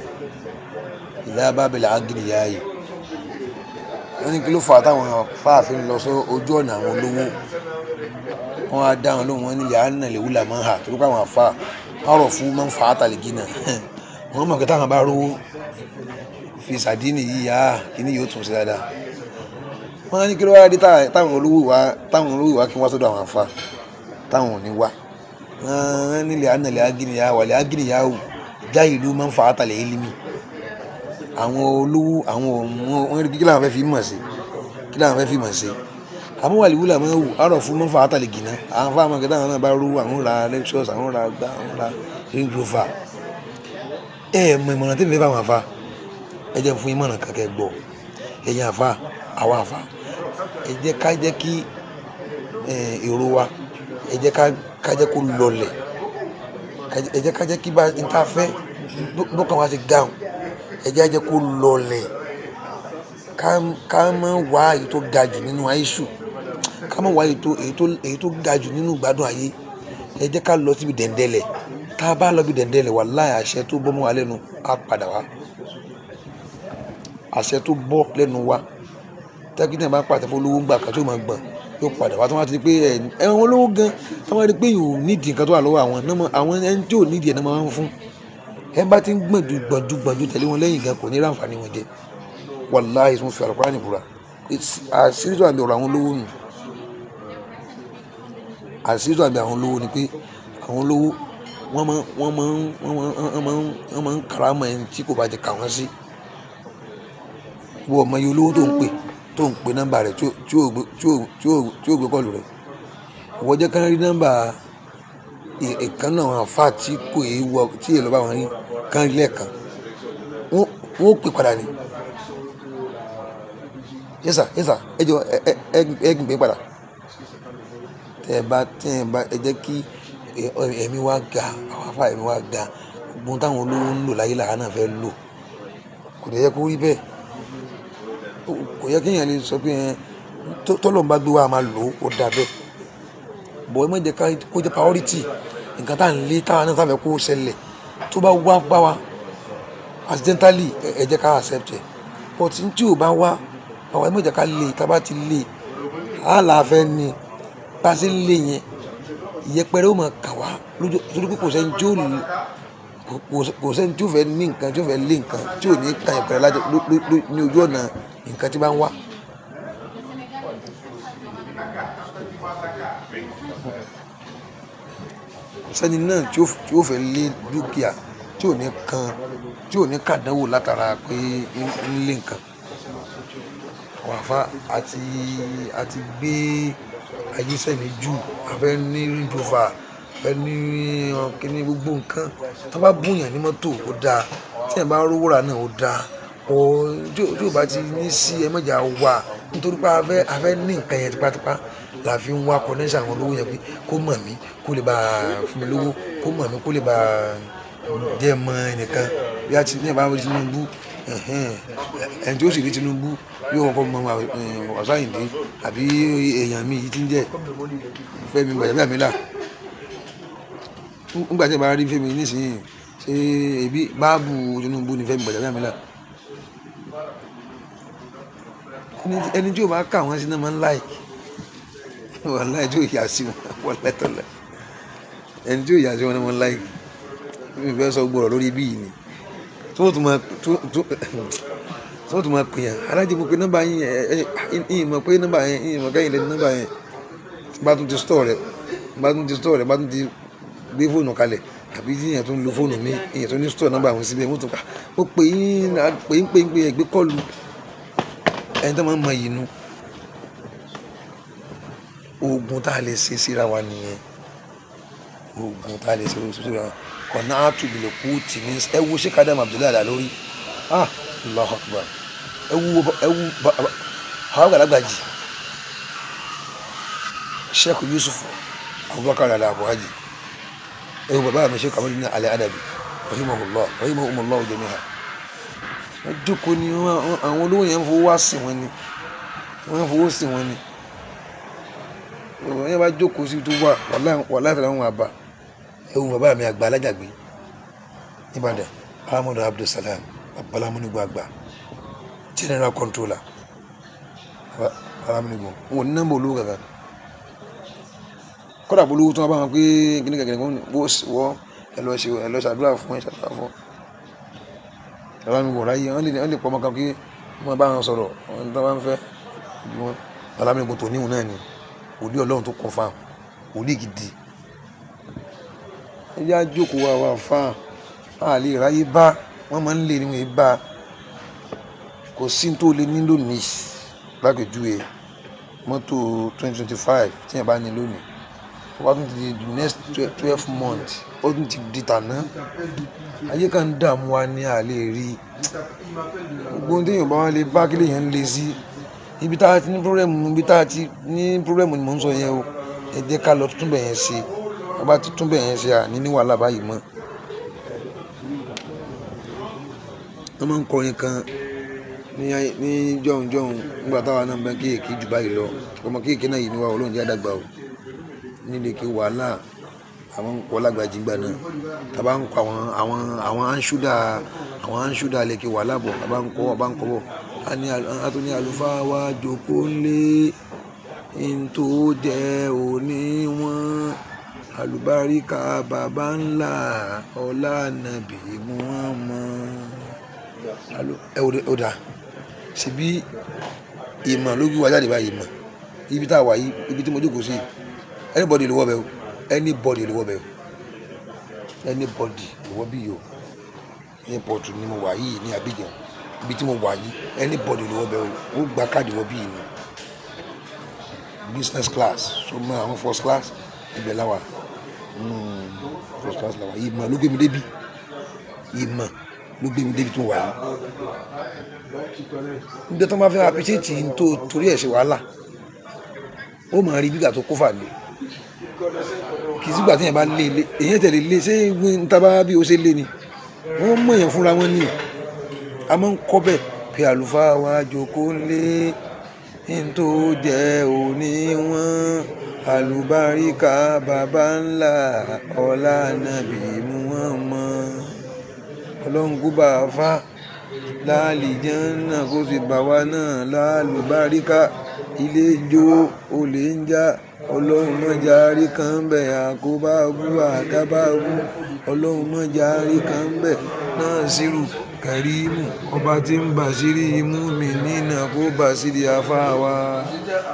A: ìlà bábìlà ágìrì yá yìí. Wọ́n ní kí ló fà á táwọn fáàfin lọ sọ ojú ọ̀nà àwọn olówó. Wọ́n á dá wọn lóhùn wọn ní yàrá náà lè wúlà máa hà torí pé àwọn àfa ọ̀rọ̀ fún máa ń fa àtàlẹ̀ gínà. Wọ́n mọ̀ pé táwọn bá rówó fi sàdínì yìí yá kíní yóò tún sí dáadáa. Wọ́n á ní kí ló wá dé táwọn olówó ìwà kí wọ́n sọ́dọ̀ àwọn àfa táwọn ò ní wá. Wọ́n nílẹ̀ ànàlẹ̀ agíniyá wàlẹ̀ agíniyá wò já ìlú máa ń fa àtàlẹ̀ élímì. Àwọn olówó àwọn òun wọ́n rí kí làwọn fẹ́ fi mọ̀ sí kí làwọn fẹ́ fi mọ̀ sí. Àmọ́ wàlẹ̀ wúlà máa ń wù àrọ̀ fún máa ń fa àtàlẹ̀ gìnà. Àwọn fáwọn akẹ́kọ̀ọ́ táwọn náà bá rówó àwọn ra lectures àwọn ra gbá àwọn ra Range Rover. Ẹ mọ ìmọ̀ràn tí mi fẹ́ bá wọn fa ẹ jẹ́ fún ìmọ̀ràn kankan gbọ́ ẹ̀yin àfa àwọn àfa ẹ jẹ́ ká jẹ́ kí èrò wa ẹ jẹ́ ká jẹ́ kó lọlẹ̀ ẹ jẹ́ ká jẹ́ kí bá n ta fẹ́ bókan wa ti gáhùn ẹ jẹ́ jẹ́ kó lọlẹ̀ ká má wá èyí tó ga jù nínú àìsù ká má wá èyí tó ga jù nínú ìgbádùn ayé ẹ jẹ́ ká lọ síbi dẹ̀ndẹ̀lẹ̀. Tá a bá lọ bí dẹ̀ndẹ̀lẹ̀, wàláhì àṣẹ tó bọ́ mọ́ wa lẹ́nu á padà wá. Àṣẹ tó bọ́ lẹ́nu wa, tẹ́kítẹ́ bá pàtẹ fún olówó ń gbà kan tó máa gbọ̀n yóò padà wá. Tó wá ti di pé ẹ wọn olówó gan, tó wá rí pé yóò nídìí nǹkan tó wà lọ́wọ́ àwọn náà, àwọn ẹni tí ò nídìí ẹ̀ náà máa ń fún. Ẹ bá ti ń gbọ̀njú gbọ̀njú gbọ̀njú tẹ̀lé wọn lẹ́yìn gan, kò ní ráǹfààní wọn jẹ. Wàláhì mo fi Àlùkùránì búra. Àṣírí tó wà níbi ọ̀rọ̀ àwọn olówó nù. Àṣírí tó wà níbi àwọn olówó ni pé àwọn olówó wọ́n máa ń karamọ̀ ẹni tí kò bá ti kà wọ́n sí. Wọ́n mọ iye olówó tó ń pè nọ́mbà rẹ̀ tí ò gbé kọ́ọ̀lù rẹ̀. Ìwọ jẹ́ kán rí nọ́mbà ìkan náà àwọn àfáà tí kò yé wọ tí èèlò bá wọn rí kán rí lẹ́ẹ̀kan. Wọ́n ó pè padà ni. Yes sir, yes sir, ẹ jọ ẹ gbé padà. Tẹ́ ẹ bá ẹ jẹ́ kí ẹ̀mí wa ga, àwọn àfáà ẹ̀mí wa ga. Gbogbo táwọn olówó ń lò láyé làwa náà fẹ́ lò. Kò dẹ̀ yẹ kó rí bẹ́ẹ̀. Kò yẹ kí èèyàn lè sọ pé ẹ tọ́lọ́run bá gbé wa máa lò ó dà bẹ́ẹ̀. Bọ̀ ẹ má jẹ́ kó jẹ́ priority. Nǹkan tá à ń lé táwa náà sáfẹ́ kó ṣẹlẹ̀ tó bá wá bá wa accidentally, ẹ jẹ́ ká accept ẹ̀. But tí ò bá wá bá wa, ẹ má jẹ́ ká lé. Tá bá ti lé, á là fẹ́ ni. Bá a ṣe ń lé yẹn, ìyẹpẹrẹ ó máa kà wá lójú, torí pé kò sẹ́ni tí ó lè, kò sẹ́ni tí ó fẹ́ ní nǹkan, tí ó fẹ́ lé nǹkan, tí ò ní ka ìyẹpẹrẹ lájọ ní ojú ọ̀nà nǹkan tí bá ń wá. Kò sẹ́ni náà tí ó fẹ́ lé dúkìá tí ò ní kan, tí ò ní kàdánwò látara pé ń lé nǹkan. Wàfá àti gbé ayé sẹ́mi jù, a fẹ́ ní Range Rover, a fẹ́ ní kíní gbogbo nǹkan. Tí wọ́n bá bùyàn ní mọ́tò ó dáa, tí ẹ̀ bá rówó rà náà ó dáa. Ọ̀ tí ò bá ti ní sí ẹ mọ̀jà wà, nítorí pé a fẹ́ ní nǹkan yẹn tipátipá la fi ń wá connection àwọn olówó yẹn pé kó mọ̀ mí, kó lè bá fún mi lówó, kó mọ̀ mí, kó lè bá jẹ́ mọ ẹnìkan. Bí a ti ní ìbámu Tinubu, ẹni tí ó sì rí Tinubu yóò kọ́kọ́ mọ Wasiu Ayinde àbí èèyàn mi yìí tí ń jẹ́ Fẹ́mi Gbàjàbíàmílà. Nígbà tí ẹ bá rí Fẹ́mi nísìnyí, ṣé ebi báàbù Tinubu ni Fẹ́mi Gbàjàbíàmílà? Ẹni tí ó bá kà wọ́n sí náà máa ń like. Wàláhì tí ó yà sí wọn, wàláhì tọ́lá. Ẹni tí ó yà sí wọn náà máa ń like. Mi ò fẹ́ sọ gbọ́rọ̀ lórí ibí yìí ni. Tí wọ́n tún máa pè yàn. Alájẹ mo pe nọ́mbà yín, ẹ mọ̀ pé nọ́mbà yẹn, ẹ mọ̀ kẹ́yìn lẹ́nu nọ́mbà yẹn. Bá tún ti store rẹ̀, bá tún ti store rẹ̀, bá tún ti gbé fóònù kalẹ̀, àbí tí èèyàn tún lo fóònù mi, èèyàn tún ní store nọ́mbà wọn síbẹ̀, wọ́n tún ká. Mo pè yín, pè yín, pè yín, pè yín, gbé kọ́ọ̀lù. Ẹni tó máa ń mọ yìí nu. Oògùn tá a lè ṣe síra wa nìyẹn. Oògùn tá a lè ṣe síra wa. Kọ̀nà àtúbìlẹ̀ kú tì ní. Ẹ wo Sheikh Adam Abdullahi Al-Ilory. Ah, Allahu Akbar. Ẹ wo àwọn àgbàlagbà jì. Sheikh Yusuf Abubakar Al-Abuhaji. Ẹ wo bàbá mi Sheikh Kamaluddin Al-Adabi. Rahimahullah, rahimahumullah jami'a. Wọ́n jókòó ni àwọn olówó yẹn ń fowó wá sí wọn ni. Wọ́n ń fowó sí wọn ni. Wọ́n yẹn bá jókòó sí tó wà, wàláhì tàlá wọn àbá. Ẹ wo bàbá mi àgbà alájàgbé Ìbàdàn, Ahmadu Abdulsalam, Babalámúnigun àgbà, general controller. Babalámúnigun, wọn ò ní nọ́mbà olówó kankan. Kódà bó olówó tí wọ́n bá wọn pé kíní kankan wọn bó wọ́ ẹ lọ ṣe ẹ lọ ṣàdúrà fún ẹ ṣàdúrà fún. Babalámúnigun ráyè, wọ́n lè pọ̀ ọmọ kan pé wọ́n bá wọn sọ̀rọ̀, wọ́n tó bá ń fẹ́ bí wọ́n. Babalámúnigun tó níhùn náà ni, wòlíì Ọlọ́run tó confirm, wòlíì gidi. Ẹ jẹ́ á jókòó wa wà fáà, a lè ráyè bá, wọ́n máa ń lé ní wọ́n bá. Kò sí tó lè ní lónìí lápèjúwe mọ́tò 2025 tí ẹ bá ní lónìí. Tó bá tún ti di the next 12 months, ó tún ti di tàná. Ayé kan ń dààmú wa ní a lè rí. Gbogbo ohun tí èèyàn bá wá lè bá kí lèèyàn lè sí. Ibi tá a ti ní problem, ibi tá a ti ní problem ni mò ń sọ yẹn o. Ẹ jẹ́ ká lọ tún bẹ̀ yẹn ṣe. Tá bá ti tún bẹ̀ yẹn ṣe, à ní ní wàhálà báyìí mọ́. Wọ́n máa ń kọrin kan ní jọ̀hún jọ̀hún nígbà táwa náà ń bẹ kéèké jù báyìí lọ. Ọmọ kéèké náà yìí ni wá, Ọlọ́run jẹ́ àdàgbà o. Nílé kí wàhálà Àwọn ń kọ́ lágbàjì gbà náà, tàbá ń kọ́ àwọn anṣúdà, àwọn anṣúdà lẹ́kẹ̀ wà lábọ̀, tàbá ń kọ́ ọba ń kọ́ bọ̀. A tún ní àlùfáà wa jókòó lé ntó jẹ́ òní wọn, àlùbáríkà bàbá ńlá ọlá nàbì Muhammad. Ẹ ò dà síbi ìmọ̀ ló gbé wa jáde báyìí. Ìmọ̀ ibi tá a wà yìí, ibi tí mo jókòó sí, anybody ló wọ́ bẹ́ẹ̀ o, anybody ló wọ́ bẹ́ẹ̀ o, anybody ló wọ́ bí yìí o. Airport ni mo wà yìí ní Abidjan, ibi tí mo wà yìí anybody ló wọ́ bẹ́ẹ̀ o, ó gba káàdì wọ́ bí yìí ni. Business class, so mọ àwọn first class ibẹ̀ la wà, first class la wà. Ìmọ̀ ló gbé mi débi, ìmọ̀ ló gbé mi débi tí mo wà yìí. Níjọ́ tó máa fẹ́ appreciate n tó torí ẹ̀ ṣe wàhálà, ó máa rí gbígbà tó kó fà ní. Kì í sígbà tí èèyàn bá lé lé, èèyàn tẹ̀lé lé, ṣé n ta bá bí ó ṣe lé ni? Wọ́n mọ̀ èèyàn fúnra wọn ní. A máa ń kọ́ bẹ́ẹ̀ pé àlùfáà wa jókòó lé n tó jẹ́ òní wọn, àlùbáríkà bàbá ńlá ọlá nàbì Muhammad. Ọlọ́run kú bá a fa láàlìjánná kó sì bá wa náà lálùbáríkà. Ilé jó olè ń já, ọlọ́run mọ̀já rí kan bẹ̀, àkóbá bú àdábá bú, ọlọ́run mọ̀já rí kan bẹ̀. Náà sírù kàrímù ọba tí ń bàṣírí imú mi nínà kó bàṣírí afá wa.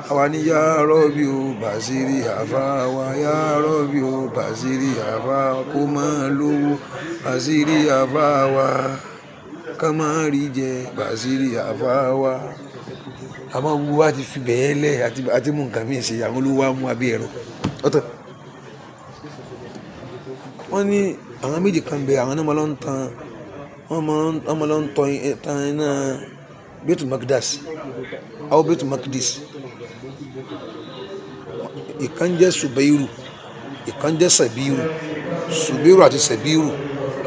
A: Àwa ní yá rọ́bì ó bàṣírí afá wa, yá rọ́bì ó bàṣírí afá wa, kó máa lówó bàṣírí afá wa, ká máa rí jẹ bàṣírí afá wa. Àmọ́ gbogbo wa ti fi bẹ̀ẹ́ lẹ̀ àti mú nǹkan mi ṣe, àwọn olówó wa mú abẹ́ ẹ̀rọ ọ̀tọ̀. Wọ́n ní àwọn méjì kan bẹ, àwọn náà máa lọ ń tan, wọ́n máa lọ ń tan iná Baitul Maqdis, àwọn Baitul Maqdis. Ìkan jẹ́ Subairu, ìkan jẹ́ Sabiru. Subairu àti Sabiru,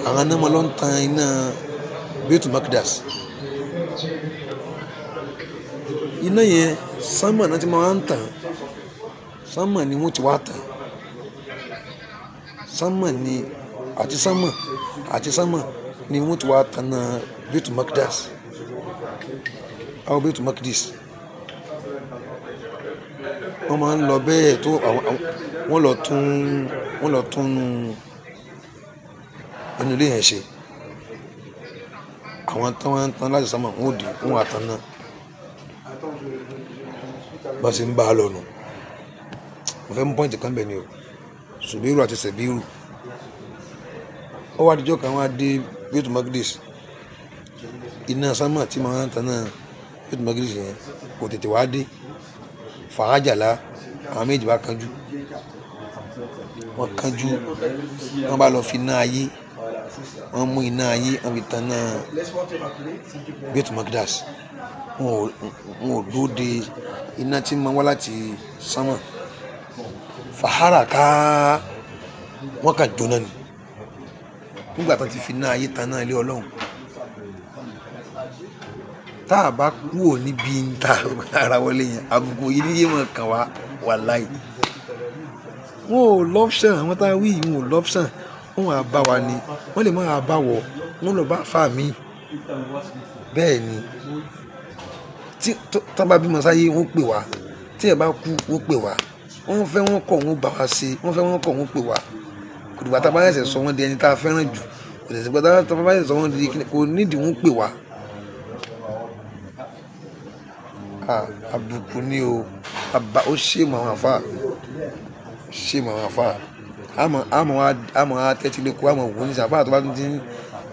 A: àwọn náà máa lọ ń tan iná Baitul Maqdis. Iná yẹn sánmà náà ti máa ń tàn, sánmà ni wọ́n ti wá tàn, sánmà ni àti sánmà àti sánmà ni wọ́n ti wá tàn náà Baitul Maqdis, àwọn Baitul Maqdis. Wọ́n máa ń lọ bẹ́ẹ̀ tó wọ́n lọ tún inú ilé yẹn ṣe. Àwọn tán wọ́n ń tan láti sánmà wọ́n ò dì wọ́n àtàn náà bá ṣe ń bá a lọ nù. Mo fẹ́ mú pọ́ìntì kan bẹ̀ ni o, Subiru àti Sabiru. Ó wá dijọ́ kan wá dé Baitul Maqdis, iná sánmà tí màá ń tan náà Baitul Maqdis yẹn kò tètè wá dé. Fàájàlá àwọn méjì bá kánjú, wọ́n kánjú, wọ́n bá lọ fi iná ayé, wọ́n mú iná ayé wọ́n fi tan náà Baitul Maqdis. Wọn ò dúró de iná tí máa wá láti sánmà. Fàhárà ká wọ́n kà jóná ni nígbà tó ti fi iná ayé tan náà ilé ọlọ́run. Tá a bá kúrò níbi ń ta ara wọlé yẹn, àbùkù yìí níyé wọn kàn wá wàláì. Wọn ò lọ́pṣàn, àwọn tá a wí yìí wọn ò lọ́pṣàn, wọn à bá wa ni, wọ́n lè máa bá wọ̀, wọ́n lọ bá fà mí. Bẹ́ẹ̀ ni tí tọ́ bá bímọ sáyé wọ́n pè wá, tí ẹ̀ bá kú wọ́n pè wá, wọ́n fẹ́ wọ́n kọ̀ wọ́n bá wa ṣe, wọ́n fẹ́ wọ́n kọ̀ wọ́n pè wá. Kò dìgbà tá a bá ṣẹ̀ṣẹ̀ sọ wọ́n di ẹni tá a fẹ́ràn jù, kò dìgbà tá a bá ṣẹ̀ṣẹ̀ sọ wọ́n di kò nídìí wọ́n pè wá. Àbùkù ni o, ó ṣe mọ àwọn àfa, ṣe mọ àwọn àfa. Àmọ́ á tẹ́tí lé kó àmọ́ wò ní sàfà tó bá tún ti ń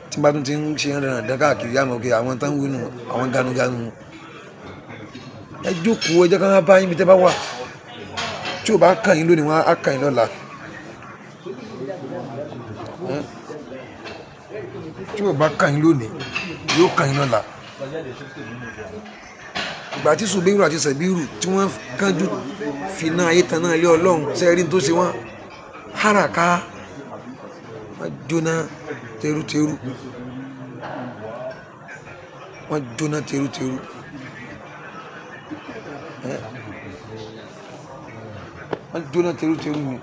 A: tí bá tún ti ń ṣe rìnrìn dán káàkiri, àmọ́ òkè àwọn tán wínú àwọn ganuganu. Ẹ jókòó, ẹ jẹ́ ká bá yín bí tẹ́ bá wà. Tí o bá kàn yín lónìí, wọ́n á kàn yín lọ́la. Tí o bá kàn yín lónìí, yóò kàn yín lọ́la. Ìgbà tí Subiru àti Sabiru tí wọ́n kánjú fi iná ayé tan náà lé ọlọ́run, sẹ́ẹ̀rí tó ṣe wọ́n háràká, wọ́n jóná teruteru, wọ́n jóná teruteru. Wọ́n jóná teruteru ni.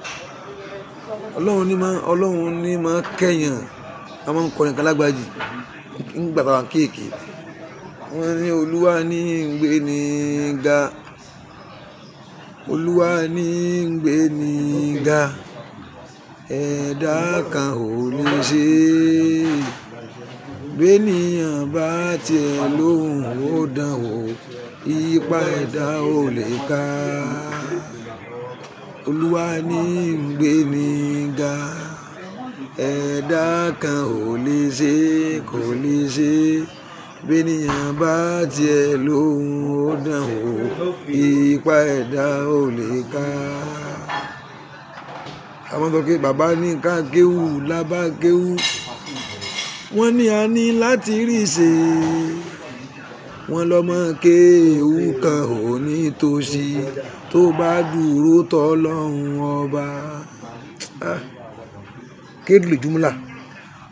A: Ọlọ́run ní máa kẹ́yàn. A máa ń kọrin kan lágbàjì nígbà táwọn kéèké. Wọ́n ní Olúwa ní ń gbé ní ga, Olúwa ní ń gbé ní ga, ẹ̀dá kan ò lè ṣe é. Bẹ́nìyàn bá tiẹ̀ lóhùn ó dán wò, ipa ẹ̀dá ò lè ká. Olúwa ní ń gbé ní ga, ẹ̀dá kan ò lè ṣe, kò lè ṣe. Bẹ́nìyàn bá tiẹ̀ lóhùn ó dán wò, ipa ẹ̀dá ò lè ká. Àwọn sọ pé bàbá ní ká kéwú lábá kéwú, wọ́n ní a ní láti rí ṣe. Wọ́n lọ́mọ kéwú kan ò ní tòṣì tó bá dúró tọ́lọ́hun ọba. Kéèdùlù jùmùlà,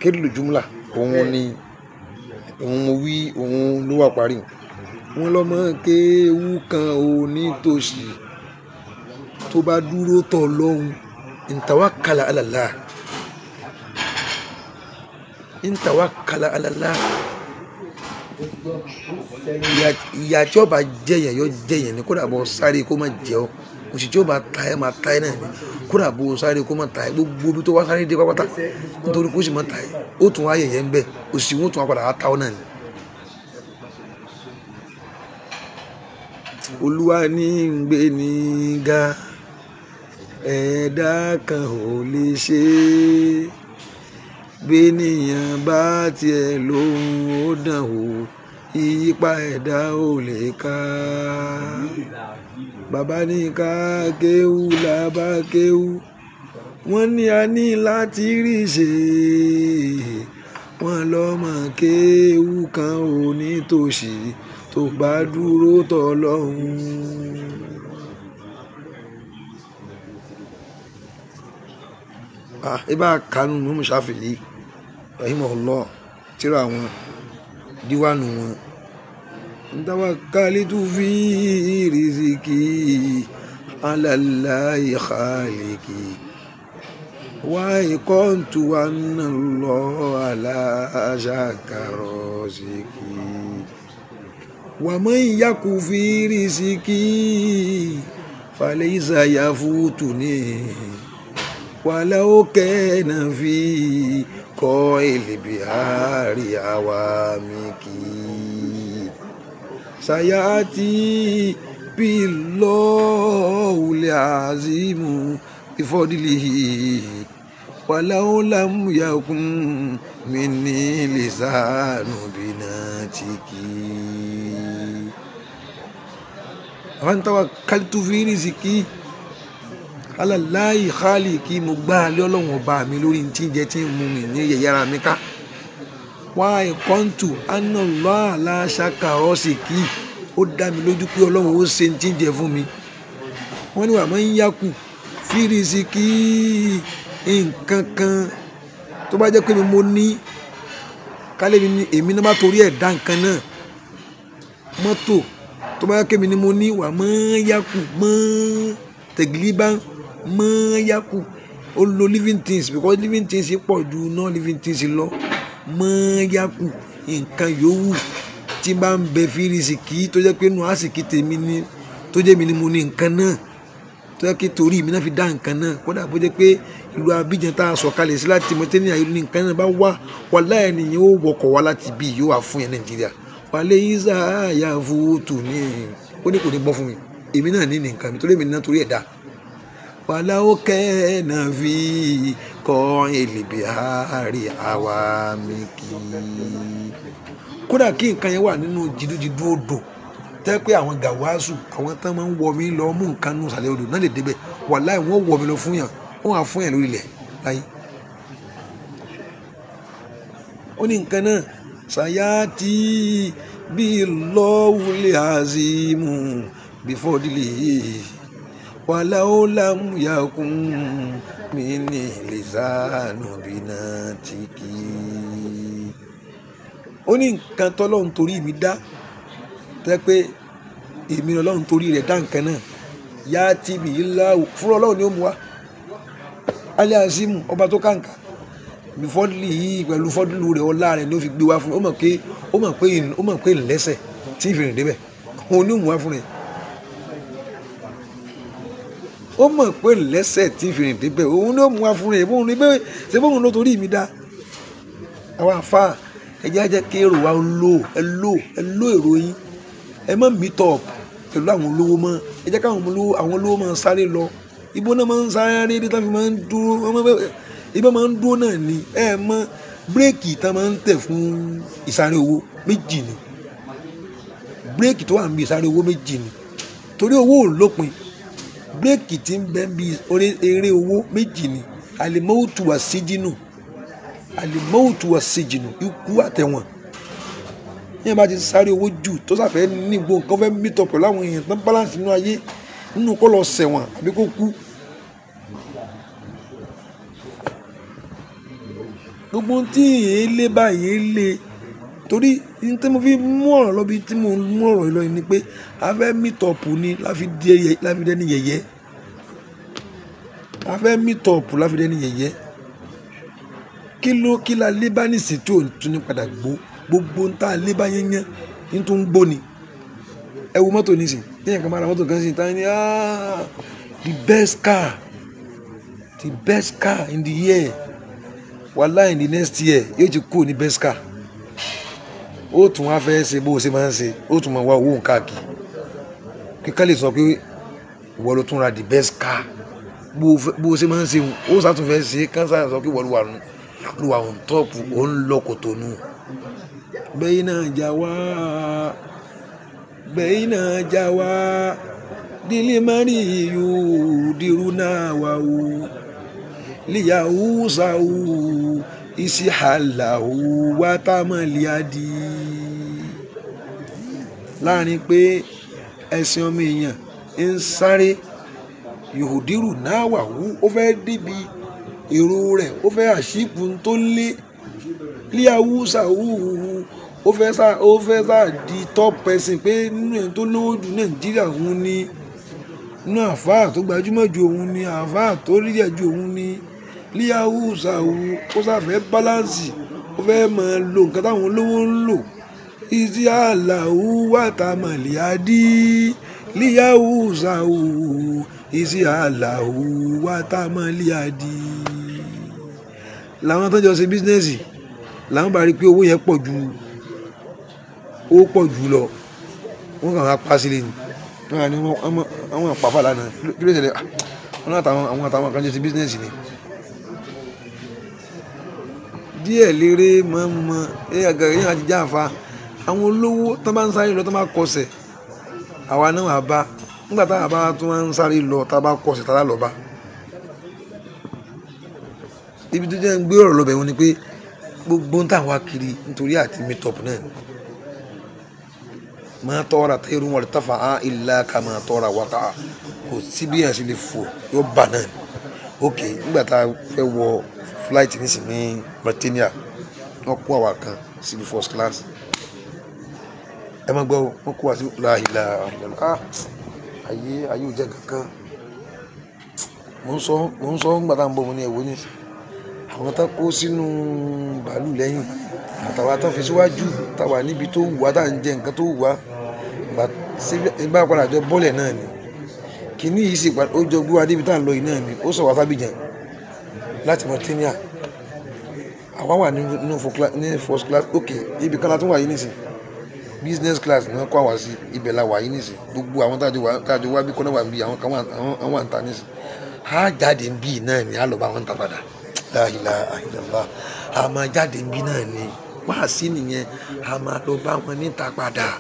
A: kéèdùlù jùmùlà, òun ni òun mo wí, òun ló wà parí. Wọ́n lọ́mọ kéwú kan ò ní tòṣì tó bá dúró tọ́lọ́hun. Intawakkala ala Allah, intawakkala ala Allah. Ìyà tí ó bá jẹyàn yóò jẹyàn ni, kódà bó sáré kó má jẹ ọ́. Òṣì tí ó bá ta ẹ́ máa ta ẹ́ náà ni, kódà bó sáré kó má ta ẹ́. Gbogbo ibi tó wá sáré dé pápátá nítorí kó sì má ta ẹ́, ó tún wá yẹ̀yẹ́ ń bẹ̀, òṣì wọn tún wá padà wá ta ọ́ náà ni. Olúwa ní ń gbé ní ga, ẹ̀dá kan ò lè ṣe é. Bẹ́nìyàn bá tiẹ̀ lóhùn ó dán wò, ìyípa ẹ̀dá ò lè ká. Bàbá ní ká kéwú làbá kéwú, wọ́n ní a ní láti rí ṣe. Wọ́n lọ́mọ kéwú kan ò ní tòṣì tó bá dúró tọ́lọ́hun. Ibà kanu Imam Shafi'i rahimahullah, tírà wọn, díwánu wọn. Tawakkaltu fi riziki ala Allahi khaliki wa iqantu anna Allaha la shakka raziki wa man yaku fi riziki falaysa yafutuni walau kana fi qa'il bihari awamiki sayati billahul azimu bifadlihi walau lam yakun minni lisanu binatiki. Àwọn tawakkaltu fi riziki ala Allahi khaliki, mo gbára lé Ọlọ́run ọba mi lórí tí ń jẹ tí ń mu mi ní yẹ̀yẹ́ra mi ká. Wá ìkọ́ntù anna Allaha la shakka rasiki, ó dá mi lójú pé Ọlọ́run ó ṣe tí ń jẹ fún mi. Wọ́n ní wà máa ń yákù fi riziki nǹkan kan tó bá jẹ́ pé mi mo ní kálẹ̀ mi ní èmi náà bá torí ẹ̀ dá nǹkan náà. Mọ́tò tó bá jẹ́ pé mi ni mo ní, wà máa ń yákù máa tẹ̀gílíbá máa yákù. Ó lo living things because living things pọ̀ ju non living things lọ. Máa yákù nǹkan yòówù tí bá ń bẹ fi riziki tó jẹ́ pé nù àsìkí tèmi ni, tó jẹ́ mi ni mo ní nǹkan náà, tó jẹ́ pé torí mi náà fi dá nǹkan náà. Kódà bó jẹ́ pé ìlú Abidjan tá a sọ̀ kalẹ̀ sí láti Mauritania ìlú ní nǹkan náà bá wà, wàláhì ènìyàn ó wọkọ̀ wá láti bí yóò wá fún yẹn Nàìjíríà. Wàlẹ́ isa yafutu ní, ó ní kò ní bọ́ fún mi, èmi náà ní nǹkan mi torí èmi náà torí ẹ̀ dá. Walau kana fi qa'il bihari awamiki. Kódà kí nǹkan yẹn wà nínú jìdújìdú odò, tẹ́ pé àwọn gàwáàsù àwọn tán máa ń wọ mi lọ mú nǹkan nù sàlẹ̀ odò náà lè débẹ̀, wàláhì wọ́n wọ mi lọ fún yàn, wọ́n á fún yàn lórí ilẹ̀ láyé. Ó ní nǹkan náà sayati billahul azimu bifadlihi walau lam yakun minni lisanu binatiki. Ó ní nǹkan tọ́lọ́run torí mi dá, tẹ́ pé èmi Ọlọ́run torí rẹ̀ dá nǹkan náà, yá tìbí ńlá fúnra Ọlọ́run ni ó mú wa. Alẹ́ Azimu ọba tó kàǹkà bí fọ́dúlì yìí pẹ̀lú fọ́dúlù rẹ̀ ọlá rẹ̀ ni ó fi gbé wá fún mi. Ó mọ̀ pé ńlẹ́sẹ̀ tí ìfìrìn débẹ̀ òun ní òun wá fún rẹ̀. Ó mọ̀ pé ńlẹ́sẹ̀ tí ìfìrìn débẹ̀ òun ní òun wá fún rẹ̀. Bóun ní bẹ́ẹ̀ ṣe bóun ló torí mi dá. Àwọn àfa ẹ̀jẹ̀ ajẹ́ kí èrò wa lò ẹ lò ẹ lò èrò yín. Ẹ má meet up pẹ̀lú àwọn olówó mọ́. Ẹ jẹ́ káwọn olówó máa sáré lọ. Ibo náà máa ń sáré dé tá fi máa ń dúró, ibà máa ń dúró náà ni. Ẹ mọ bírèkì tá máa ń tẹ̀ fún ìsáré owó méjì ni. Bírèkì tó wà níbi ìsáré owó méjì ni. Torí owó ò lópin. Bírèkì tí ń bẹ níbi eré owó méjì ni. Àlèmọ́ọ̀tù wà síjínù. Àlèmọ́ọ̀tù wà síjínù. Ikú àtẹ̀wọ̀n. Yẹn bá ti sáré owó jù tó sàfẹ́ ní gbogbo nǹkan fẹ́ meet up pẹ̀lú àwọn èèyàn tán balance nínú ayé nínú kó lọ ṣẹ̀wọ̀n àbí kó kú. Gbogbo tí èyí lé báyìí lé torí ní tí mo fi mú ọ̀rọ̀ lọ bí tí mo mú ọ̀rọ̀ lọ ni pé a fẹ́ meet up ni láfi dẹ́ni yẹ̀yẹ́. A fẹ́ meet up láfi dẹ́ni yẹ̀yẹ́. Kí ló kí la lé bá nísìn tí ò tún ní padà gbó. Gbogbo ń tá a lé bá yẹnyẹn ní tó ń gbó ni. Ẹ wo mọ́tò nísìn téèyàn kan máa ra mọ́tò kan sí ta ni the best car, the best car in the year. Wàhálà in the next year yóò ti kú ní best car. Ó tún wá fẹ́ ṣe bó o ṣe máa ń ṣe, ó tún máa wá owó káàkiri. Kíkọ́ lè sọ pé ìwọ ló tún ra the best car. Bó o ṣe máa ń ṣe, ó sàtúnfẹ́ ṣe kánsá sọ pé ìwọ ló wà on top, ó ń lọ kòtò nù. Bẹ́yìn jà wá, bẹ́yìn jà wá, dílé mari yóò dirú náà wá o, líyàwó sàwó, ìsìhàlàwó wá támọ̀lìádì. Láàrin pé ẹ̀sìn ọmọ èèyàn ń sáré, yòòdìrú náà wà wú, ó fẹ́ débi èrò rẹ̀, ó fẹ́ àṣìpù tó lé. Líyàwó sàwó, ó fẹ́ sá di top person pé nínú ẹni tó lówó jù Nàìjíríà òun ni, nínú àfáà tó gbajúmọ̀ jù òun ni, àfáà tó ríjẹ̀ jù òun ni. Líyàwó sàwó, ó sàfẹ́ báláǹsì, ó fẹ́ máa lo nǹkan táwọn olówó ń lò. Ìsì àlàó wàtàmọ̀lìádì. Líyàwó sàwó, ìsì àlàó wàtàmọ̀lìádì. Làwọn tó jọ ṣe bísínẹ́sì làwọn bá rí pé owó yẹn pọ̀ ju ó pọ̀ jù lọ, wọ́n kàn á pa sílẹ̀ ni. Wọ́n ní àwọn àpàfà lánàá. Kí ló ṣẹlẹ̀? Wọ́n náà àwọn àtàwọn kan jọ ṣe bísínẹ́sì ni. Díẹ̀ lérè máa ń mọ ẹ̀yìn àti jáfa. Àwọn olówó tó bá ń sáré lọ tó bá kọsẹ̀, àwa náà wà bá. Nígbà táwa bá tún wá ń sáré lọ tá a bá kọsẹ̀ tá a lọ bá. Ibi tó jẹ́ ń gbé ọ̀rọ̀ lọ bẹ̀ wọ́n ni pé gbogbo ń tà wá kiri nítorí àti meet up náà. Máa tọ́ra tẹ́rù wọn tafa á ilá ká máa tọ́ra wákà kò sí bí yàn ṣe lè fò yóò bà náà. Ok, nígbà tá a fẹ́ wọ flight nísìnyí ní Mauritania, wọ́n kó àwa kan síbi first class. Ẹ má gbọ́, wọ́n kó wa sí láìla ayé ayé ò jẹ́ kankan. Mò ń sọ nígbà tá à ń bọ̀ mo ní ẹ̀wọ́ nísìnyí. Àwọn tá kó sínú bàálù lẹ́yìn àtàwọn tó fi síwájú táwa níbi tó wù wá tá à ń jẹ nǹkan tó wù wá bá padà jọ bọ́ọ̀lẹ̀ náà ni. Kìíní yìí sì ó jọ gbé wa débi tá à ń lọ yìí náà ni ó sọ wá sábìjàn láti Mauritania. Àwa wà ní first class. Ok, ibi kan la tún wà yìí nísìn, business class ni wọ́n kó àwa sí, ibẹ̀ la wà yìí nísìn. Gbogbo àwọn táàjọ wá bí kọ́nà wà bí àwọn kan wà ń ta nísìn. Á jáde ń bí náà ni á lọ bá wọn ń ta padà. La ilaha illallah. A máa jáde ń bí náà ni wáàsí nìyẹn, a máa lọ bá wọn níta padà.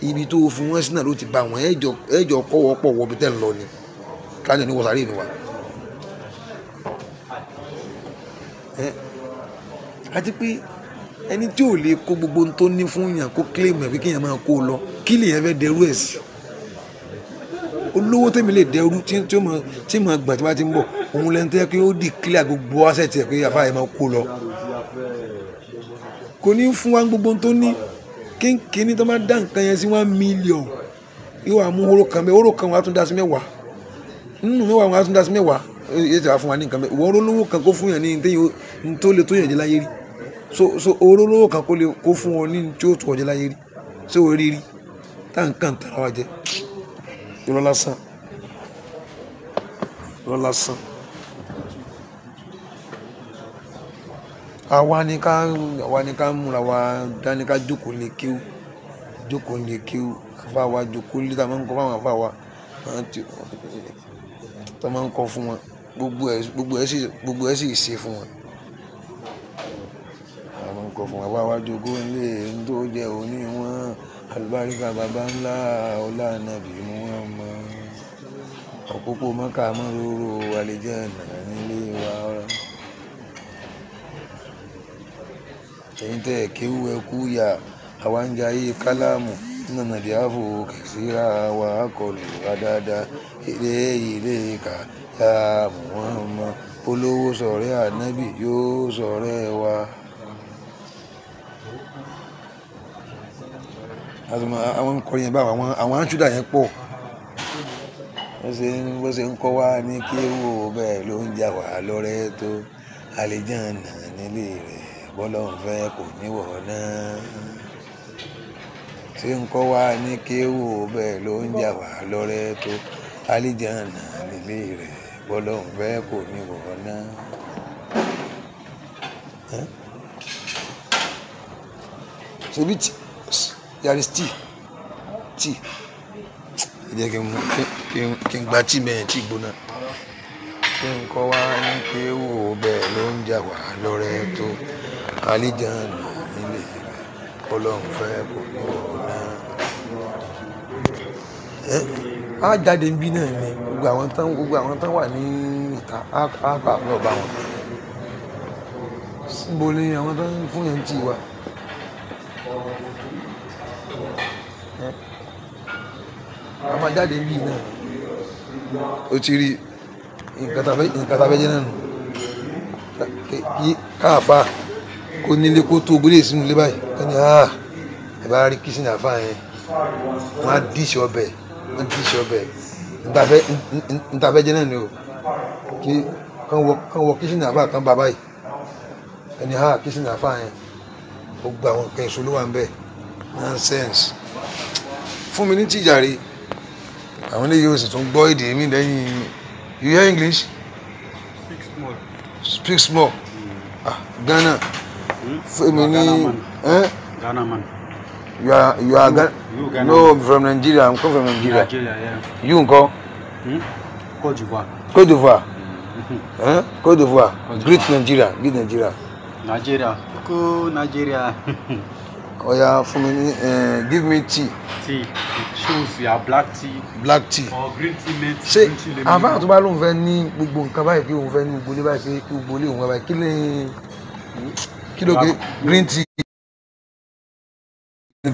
A: Ibi tó fi wọ́n sí náà ló ti bá wọn. Ẹjọ́ kọ́wọ́pọ̀ wọ bí tẹ́ ń lọ ni kájọ ní wọ́sàárì ni wa. Àti pé ẹni tí ò lè kó gbogbo ohun tó ní fún yàn kó claim ẹ̀ pé kéèyàn máa kó o lọ, kí lèèyàn fẹ́ dẹrú ẹ̀ sí? Olówó tèmi lè dẹrú tí mo gbà tí wọ́n ti ń bọ̀, òun lẹ́nu tó yẹ kí ó declare gbogbo asset ẹ̀ pé àfáà yẹn máa kó lọ. Kò ní fún wa gbogbo ohun tó ní. Kínkínní tó máa dá nǹkan yẹn sí 1 million, yóò wá mú hóró kan bẹ́ẹ̀, hóró kan wàá tún dá sí mẹ́wàá, nínú mẹ́wàá wàá tún dá sí mẹ́wàá. Yóò ti wá fún wa ní nǹkan bẹ́ẹ̀. Ìwọ olówó kan kó fún yàn ní ní tó lè tó yàn jẹ láyé rí. So olówó kan kó fún ọ ní tí ó tó ọ jẹ láyé rí. Ṣé o rí rí? Tá nǹkan tara wa jẹ. Irọ́ lásán. Irọ́ lásán. Àwa ni ká múra wa dání ká jókòó lè kéwú. Jókòó lè kéwú. Àfa wa jókòó lè tá máa ń kọ́ fáwọn àfa wa. Tá máa ń kọ́ fún wọn. Gbogbo ẹ̀ sì ṣe fún wọn. A máa ń kọ́ fún wọn. Àfa wa jókòó lè ń tó jẹ́ òní wọn. Àlùbáríkà bàbá ńlá ọlá nàbì Muhammad. Òpópó Mọ́kà mọ́róró àlìjánnà nílé wa. Ẹ̀yin tẹ́ ẹ̀ kéwú ẹ kú yà, àwa ń jayé kálámù nínú ìdíyàfò kẹsíra wa kọlù wa dáadáa. Ilé ilé kà ya Muhammad. Olówó sọ̀rẹ́ ànábì yóò sọ̀rẹ́ wa. Àwọn ń kọrin yẹn báwọn, àwọn àǹṣúdà yẹn pọ̀. Wọ́n ṣe ń kọ́ wa ní kéwú bẹ́ẹ̀ ló ń jà wá lọ́rẹ́ tó. Àlìjánnà nílé rẹ̀ bọ́lọ́hun fẹ́ kò níwọ̀ náà. Ṣé ń kọ́ wa ní kéwú bẹ́ẹ̀ ló ń jà wá lọ́rẹ́ tó. Àlìjánnà nílé rẹ̀ bọ́lọ́hun fẹ́ kò níwọ̀ náà. Ṣebí tí there is tea. Tea. Ẹ jẹ́ kí n gba tíì mẹ́rin tí gbóná. Ṣé ń kọ́ wa ní kéwú bẹ́ẹ̀ ló ń jà wá lọ́rẹ́ tó. Àlìjánnà nílé rẹ̀ bọ́lọ́hun fẹ́ kò níwọ̀ náà. Á jáde níbí náà ni gbogbo àwọn tán wà ní ìta á pa lọ bá wọn. Síbo ni àwọn tán fún yẹn tí wa. A máa jáde níbí náà. O ti rí nǹkan tá a fẹ́ jẹ́ náà nù. Kí káàfà kó nílé kó tó gbélé sínú ilé báyìí. Kẹ́ni ẹ bá rí kìsìnì àfà yẹn. Wọ́n á díṣì ọbẹ̀. Wọ́n á díṣì ọbẹ̀. Nta fẹ́ jẹ́ náà ni o. Kí kán wọ kìsìnì àfà kan bá báyìí. Kẹ́ni kìsìnì àfà yẹn. Gbogbo àwọn nǹkan èso ló wà ń bẹ̀. Nonsense. Fún mi ní tìjàre. Àwọn eléyìí ò sì tún gbọ́ èdè mi lẹ́yìn. You hear English?
B: Speak small.
A: Speak small. Ghana. Fún mi ní.
B: Ghana man.
A: You are Ghana.
B: You Ghana.
A: No, I'm from Nigeria. I'm come from Nigeria.
B: Nigeria, yeah.
A: You ńkọ́?
B: Côte d'Ivoire.
A: Côte d'Ivoire. Côte d'Ivoire. Great Nigeria. Great Nigeria.
B: Nigeria. Go Nigeria.
A: Oya, fún mi ní give me tea.
B: Tea. Choose your black tea.
A: Black tea.
B: Or green tea mate.
A: Ṣé àfáà tó bá lóun fẹ́ ní gbogbo nǹkan báyìí pé òun fẹ́ ní gbogbo ilé báyìí pé gbogbo ilé òun báyìí kí ló gbé green tea.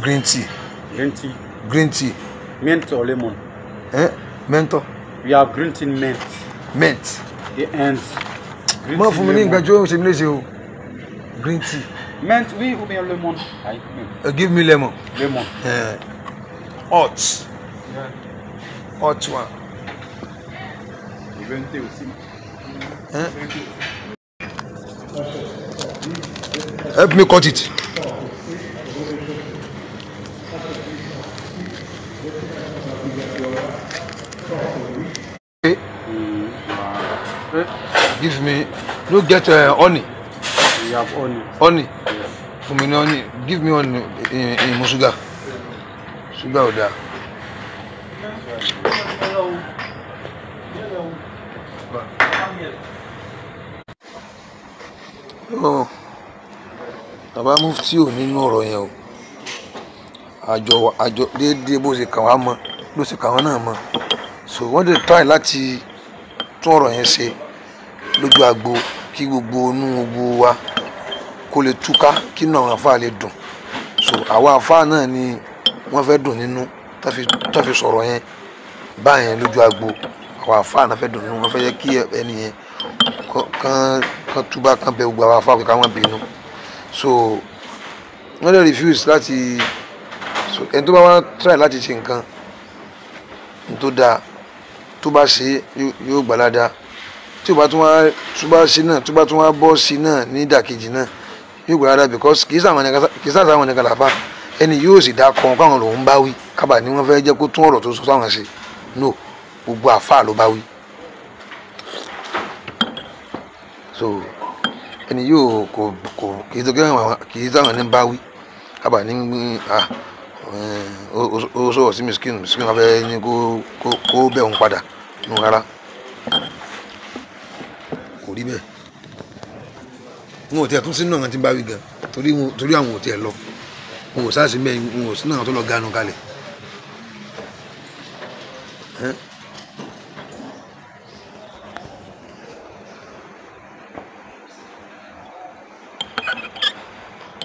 A: Green tea.
B: Green tea.
A: Green tea.
B: Mint or lemon?
A: Mint.
B: We have green tea mint.
A: Mint.
B: The ends.
A: Má fún mi ní nǹkan tí ó ṣe mí léṣe o. Green tea.
B: Mint, oui, ou bien lemon.
A: Give me lemon.
B: Lemon.
A: Hot.
B: Yeah.
A: Hot one.
B: Green tea aussi.
A: Help me cut it. Okay. Give me. No get honey.
B: We have honey.
A: Honey.
B: Yes.
A: Fún mi ní honey. Give me honey in mo sugar. Sugar ò dáa. Oh. Bàbá Mufti ò nínú ọ̀rọ̀ yẹn o. Àjọ déédéé bó ṣe kàn wá mọ́ ló ṣe kàn wọ́n náà mọ́. So wọ́n dẹ̀ try láti tún ọ̀rọ̀ yẹn ṣe lójú agbo kí gbogbo inú gbogbo wa kó lè túká kí inú àwọn àfáà lè dùn. So àwọn àfáà náà ni wọ́n fẹ́ dùn nínú tá fi sọ̀rọ̀ yẹn báyẹn lójú agbo. Àwọn àfáà náà fẹ́ dùn nínú, wọ́n fẹ́ yẹ kí ẹni yẹn kán túbá kán bẹ gbogbo àwọn àfáà pé ká wọ́n bínú. So wọ́n lè refuse láti, so ẹni tó bá wá try láti ṣe nǹkan tó dáa tó bá ṣe yóò gbà ládàá. Tí o bá tún wá tún bá sí náà, tó bá tún wá bọ́ sí náà ní ìdàkejì náà, yóò gbé rárá, because kì í sáwọn nìkan làfà ẹni yóò sì dá kan káwọn lòún bá wí kábà ní wọ́n fẹ́ jẹ́ kó tún ọ̀rọ̀ tó sọ sáwọn ṣe. No, gbogbo àfà ló bá wí. So ẹni yóò kò kò kì í sáwọn ní bá wí kábà ní ó sọ̀rọ̀ sí miskin miskin wọn fẹ́ ní kó bẹ̀ òun padà nù rárá, kò rí bẹ́ẹ̀. Wọn ò tiẹ̀ tún sínú àwọn tí ń bá wí gan, torí àwọn ò tiẹ̀ lọ, wọn ò sáàsì mẹ́rin, wọn ò sínú àwọn tó lọ ganu kalẹ̀.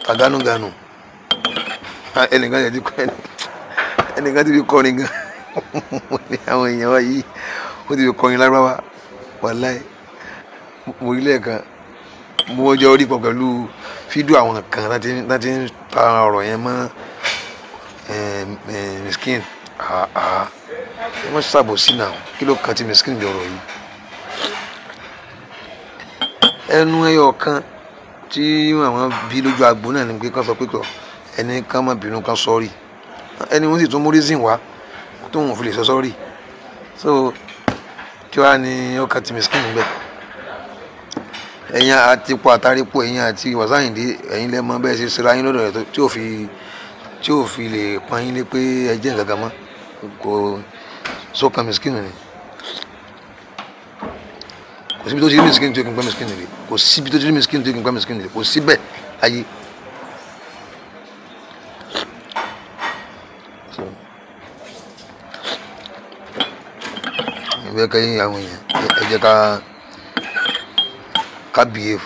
A: Taganuganu ẹnìkan ti kọ́, ẹnìkan ti fi kọrin gan ní àwọn èèyàn wa yìí, ó ti fi kọrin lárúbáwá. Wàláì mo rí lẹ́ẹ̀kan, mo jọ orí pọ̀ pẹ̀lú fídíò àwọn kan láti ń ta ọ̀rọ̀ yẹn mọ́ miskin. Ẹ má ṣàbòsí náà, kí ló kan ti miskin bí ọ̀rọ̀ yìí? Ẹnu ẹyọ kan tí àwọn bí lójú agbo náà ni pé kán sọ pé kọ ẹni kán má bínú, kán sọ́ọ̀rì. Ẹni wọ́n sì tún mú reason wá tóun ò fi lè sọ sọ́ọ̀rì. So kí wàá ní ọkàn ti miskin níbẹ̀? Ẹ̀yin àti ipò àtàrípò, ẹ̀yin àti Wasiu Ayinde, ẹ̀yin lẹ́mọ bẹ́ẹ̀ ṣe ṣera yín lọ́dọ̀ rẹ̀ tí ò fi lè pọn yín lé pé ẹ jẹ́ nǹkan kan mọ́. Kò sọ́kàn miskin ni. Kò síbi tó ti rí miskin tó kí n pẹ́ miskin rè, kò síbi tó ti rí miskin tó kí n pẹ́ miskin rè, kò síbẹ̀ ayé. Ìbẹ́ kẹ́yìn àwọn èèyàn, ẹ jẹ́ ká behave,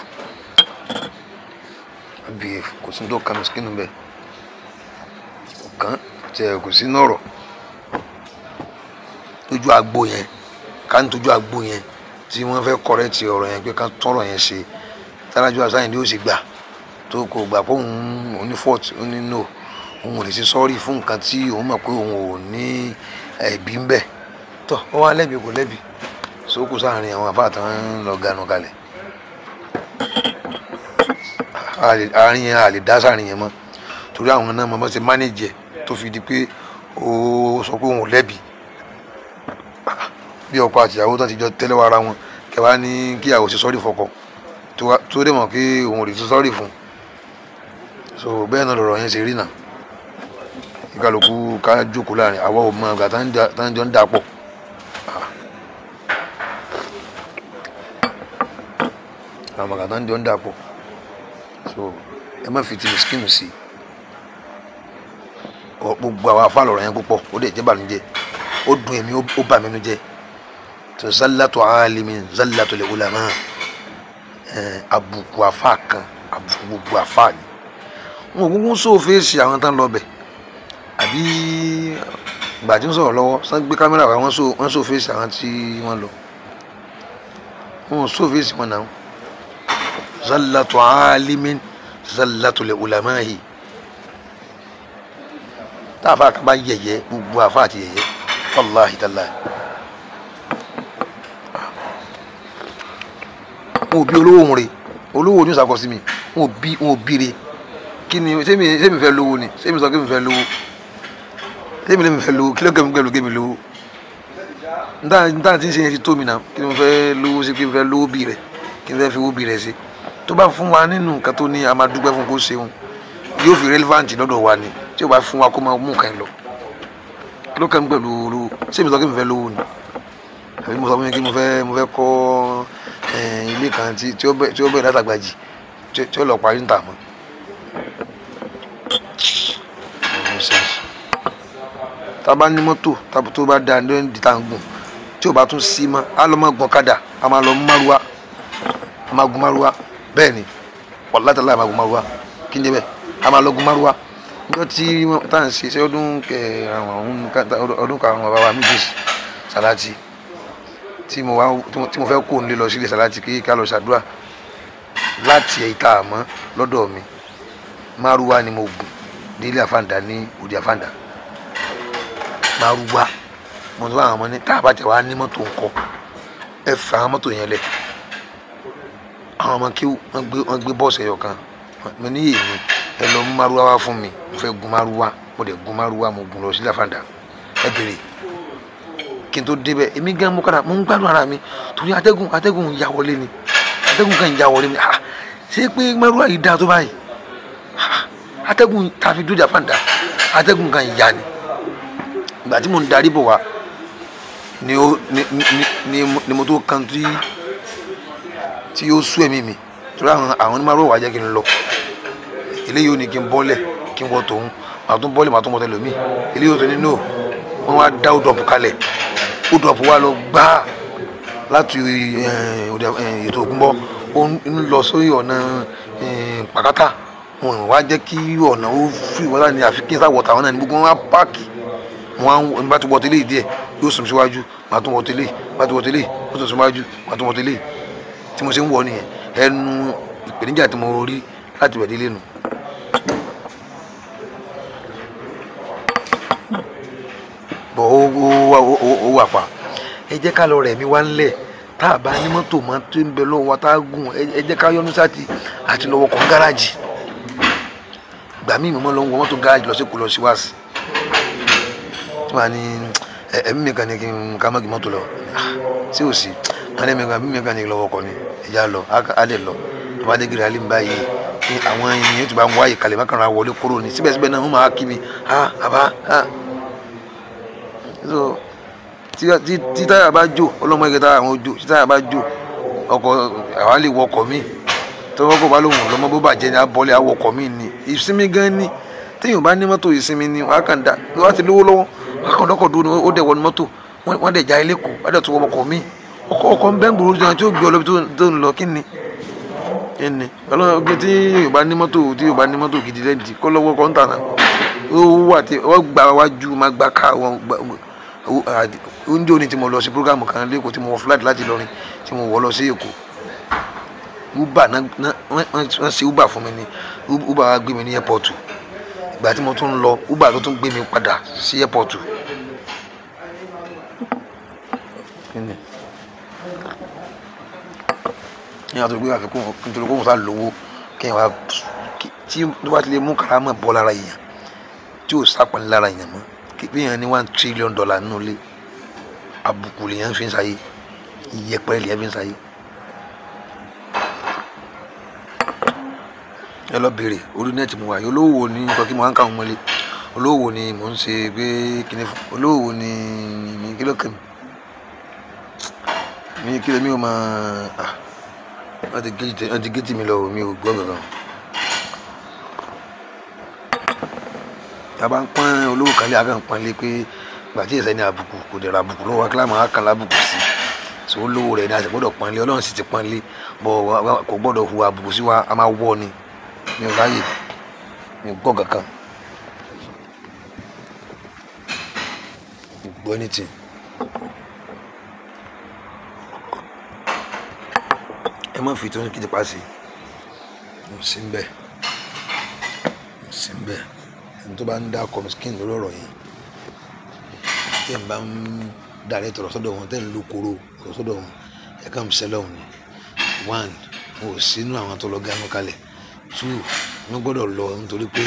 A: ká behave. Kò sí tó kan miskin bẹ́ẹ̀, kàn tẹ kò sí nọ̀rọ̀ tójú agbo yẹn, ká ní tójú agbo yẹn tí wọ́n fẹ́ correct ọ̀rọ̀ yẹn pé ká tọ̀rọ̀ yẹn ṣe. Tálájú Wasiu Ayinde ó sì gbà tó kò gbà pé òun ní fault, ó ní no, òun ò lè ṣe sorry fún nǹkan tí òun mọ̀ pé òun ò ní ẹ̀bi ń bẹ̀. Tọ́ ó wá lẹ́bi kò lẹ́bi, sókù sáàrin àwọn àfáà tó ń lọ ganu kalẹ̀. Àárín yẹn a lè dá sáàrin yẹn mọ́, torí àwọn náà mọ̀ ṣe manage ẹ̀ tó fi di pé ó sọ pé òun ò lẹ́bi. Bí ọkọ àti ìyàwó tó ti jọ tẹ́lẹ̀ wá ara wọn, kẹwàá ní kí ìyàwó ṣe sọ́ọ̀rì fọkọ tó dẹ̀ mọ̀ pé òun ò lè ṣe sọ́ọ̀rì fún. So bẹ́ẹ̀ náà lọ̀rọ̀ yẹn ṣe rí náà. Ìkàlùkù ká jókòó láàrin àwa ò mọ ìgbà tá ń jọ ń dà pọ̀. Àwọn ìgbà tá ń jọ ń dà pọ̀. So ẹ má fi ti miskin sí gbogbo àwọn afá lọ̀rọ̀ yẹn púpọ̀, ó dẹ̀ jẹ́ bànújẹ́, ó dùn èmi, ó bà mí nú jẹ́. Tó zallatu alimin zallatu lil ulama, àbùkù afá kan, àbùkù gbogbo afá ni. Wọn ò gúngún sófèsì àwọn tán lọ bẹ̀ àbí ìgbà tí ń sọ̀rọ̀ lọ́wọ́ sán gbé kámẹ́rà wá, wọ́n sófèsì àwọn tí wọ́n lọ, wọn ò sófèsì wọn náà. Zallatu alimin zallatu lil ulama yìí, tá àfa kan bá yẹ̀yẹ́ gbogbo àfa àti yẹ̀yẹ́, wàláhi tàláhi. Wọn ò bí olówó òun re, olówó ní ìsàkọsí mi, wọn ò bí re. Kí ni sẹ́mi fẹ́ lówó ni? Sẹ́mi sọ kí mi fẹ́ lówó? Sẹ́mi lèmi fẹ́ lówó? Kí ló kẹ́mi pẹ̀lú kémi lówó? Nta tí ń ṣe yẹn ti tó mi náà. Kí ni mo fẹ́ lówó sí? Kí mi fẹ́ lówó bí rẹ̀? Kí ni fẹ́ fi owó bí rẹ̀ sí? Tó bá fún wa nínú nǹkan tó ní, a máa dúpẹ́ fún kó ṣeun, yóò fi relevant lọ́dọ̀ wa ni. Tí o bá fún wa kó máa mú nǹkan yẹn lọ. Kí ló kẹ́mi pẹ̀lú olówó? Sẹ́mi sọ kí mi fẹ́ lówó ni? Àbí mo sọ fún mi kí mo fẹ́ kọ́ ilé kan tí ó bẹ̀rẹ̀ látàgbàjì tí ó lọ parí níta mọ́. Tá a bá ní mọ́tò tó bá da ní ìta ń gùn, tí ò bá tún sí mọ́, á lọ máa gun ọ̀kadà, a máa lọ márúwá, a máa gun márúwá. Bẹ́ẹ̀ ni, wàláhì tàláhì a máa gun márúwá. Kí ni bẹ́ẹ̀? A máa lọ gun márúwá. Níjọ́ tí tá à ń ṣe iṣẹ́ ọdún karùn-ún bàbá wa méjì sàláàtì tí mo fẹ́ kó nílé lọ sílé sàláàtì kí ká lọ ṣàdúrà láti ìta àmọ́ lọ́dọ̀ mi, márúwá ni mo gùn délé àfàǹdà ní òde àfàǹdà. Márúwá mo sọ àwọn ọmọ ní tá a bá tẹ̀ wá ní mọ́tò ńkọ́, ẹ fà àwọn mọ́tò yẹn lẹ̀, Àwọn ọmọ kí wọ́n gbé bọ́ọ̀sì ẹyọ kan, mo ní èmi ẹ lọ mú márúwá wá fún mi, mo fẹ́ gun márúwá, mo dẹ̀ gun márúwá, mo gun lọ sí Láfàndà. Ẹ bèrè kí n tó débẹ̀, èmi gan mo kára mo ń gbádùn ara mi torí atẹ́gùn ya wọlé ni, atẹ́gùn kan ya wọlé ni. Ah, ṣé pé márúwá yìí dáa tó báyìí? Atẹ́gùn tàfi dójà fàǹdà, atẹ́gùn kan ya ni. Ìgbà tí mo ń darí bọ̀ wá ni mo tó kan tí ó sú ẹ̀mí mi torí àwọn onímọ̀rọ̀ wà jẹ́ kí n lọ. Eléyìí ò ní kí n bọ́lẹ̀ kí n wọ tòun, màá tún bọ́lẹ̀ màá tún wọ tẹlòmíì. Eléyìí ò tún ní no, wọ́n wá dá òdọ̀pù kalẹ̀, òdọ̀pù wa lọ gbáà láti ètò Ògúnbọ̀, ó ń lọ sórí ọ̀nà Pàkátà. Wọn wá jẹ́ kí ọ̀nà ó fi wọ́n láti àfi kí n sáwọ̀ tàwọn náà ní gbogbo wọn wá páàkì. Wọn bá ti wọ tẹ́lẹ̀ díẹ̀ yóò sùn síwájú, màá tún wọ tẹ́lẹ̀, bá ti wọ tẹ́lẹ̀ yóò sùn síwájú, màá tún wọ tẹ́lẹ̀. Tí mo ṣe ń wọ nìyẹn, ẹnu ìpèníjà tí mo rí láti bẹ̀ délé nu. Bọ̀ ó wà pa. Ẹ jẹ́ ká lọ rẹ̀ mí wá ńlẹ̀, tá a bá ní mọ́tò mọ́ tó ń bẹ lọ́wọ́ wa tá a gùn, ẹ jẹ́ ká yọnu sáti àti lọ́wọ́ kan gáràjì. Ìgbà míì mo máa lọ wọ mọ́tò gáràjì lọ sí Èkó lọ sí wáàsí. Tí wàá ní ẹ̀mí mi kan ní kí n ká mọ́gì mọ́tò lọ, sí ò sí. Wọ́n ní ẹ̀mí mi kan ní lọ́wọ́ kọ́ ni, ẹ̀já lọ, á lè lọ. Tó bá dé gíga alẹ́ mi báyìí, ní àwọn ènìyàn tó bá ń wáyé kalẹ̀ bákan ra wọlé kúrò ní. Síbẹ̀síbẹ̀ náà wọ́n máa kí mi, ha àbá ha. So tí táyà bá jò, ọlọ́mọ ẹgbẹ́ táyà wọn jò, tí táyà bá jò, ọkọ̀ àwa lè wọkọ̀ míì. Tó wọ́pọ̀ bá lóhùn lọ́mọ bó bàjẹ́ ni abọ́lé awọkọ̀ míì ni. Ìsinmi gan ni, téèyàn bá ní mọ́tò ìsinmi ni, wàá kàn dá, wàá ti lówó lọ́wọ́, wàá kàn dọ́kọ̀ dúró ni ó dẹ̀ wọnú mọ́tò, wọ́n dẹ̀ já ilé kù, wọ́n dẹ̀ tún wọ ọkọ̀ míì. Ọkọ̀ ń bẹ́ ń gbòòrò jẹun tí ó gbé ọ lọ bí tó ń lọ, kí ni? Kí ni? Ọlọ́run pé tí yóò bá ní mọ́tò, tí yóò bá ní mọ́tò gidi lẹ́dí, kó lọ́wọ́ kọ́ńtà náà. Ó wà tí wọ́n gba wájú máa gba ká wọn gba. Oúnjẹ òní tí mo lọ sí prógámù kan lẹ́kọ̀ọ́ tí mo wọ fúláìtì láti Ìlọrin tí mo wọ̀ lọ sí Èkó. Uber náà wọ́n ṣe Uber fún mi ni, Uber wá gbé mi ní airport. Ìgbà tí mo tún ń lọ, Uber tó tún gbé mi padà sí airport. Ní àtúntò pé àfikún nítorí kó wọn sá lówó kí ẹ wá tí wọ́n bá ti lè mú karamọ̀ bọ́ lára èèyàn tí ò sápọn lára èèyàn mọ́, kí èèyàn ní $1 trillion nínú ilé, àbùkù lèèyàn fi ń sáyé, ìyẹpẹrẹ lèèyàn fi ń sáyé. Ẹ lọ bèrè orí nẹ́ẹ̀tì mo wà yìí, olówó ni nǹkan kí mo máa ń káwọn mọ́lé, olówó ni mò ń ṣe pé kíní fún, olówó ni mi kí ló kàn mí, mi kí ló mi ò máa wọ́n ti géètì mi lọ, mi ò gbọ́ gangan. Tá a bá ń pọ́n olówó kan lé, a kàn ń pọ́n lé pé ìgbà tí ìṣẹ́ ní àbùkù kò dẹ̀rọ àbùkù lọ́wọ́ kí láwọn á kan lábùkù sí. So olówó rẹ̀ ni a sì gbọ́dọ̀ pọ́n lé, Ọlọ́run sì ti pọ́n lé, bọ̀ kò gbọ́dọ̀ hu àbùkù sí wa, a máa wọ́ ni. Mi ò ráyè, mi ò gbọ́ kankan, mi ò gbọ́ anything. Ẹ má fi tó ní kíjìpá sí i, mo sì ń bẹ̀, mo sì ń bẹ̀. Ẹni tó bá ń dá kọmísíkìn lórí ọ̀rọ̀ yìí, tẹ́ ń bá ń darí tọ̀rọ̀ sọ́dọ̀ wọn, tẹ́ ń lu koro tọ̀rọ̀ sọ́dọ̀ wọn, ẹ kàn ń ṣẹlẹ̀ òun ni. 1, mo ò sínú àwọn tó lọ gánú kalẹ̀. 2, wọ́n gbọ́dọ̀ lọ nítorí pé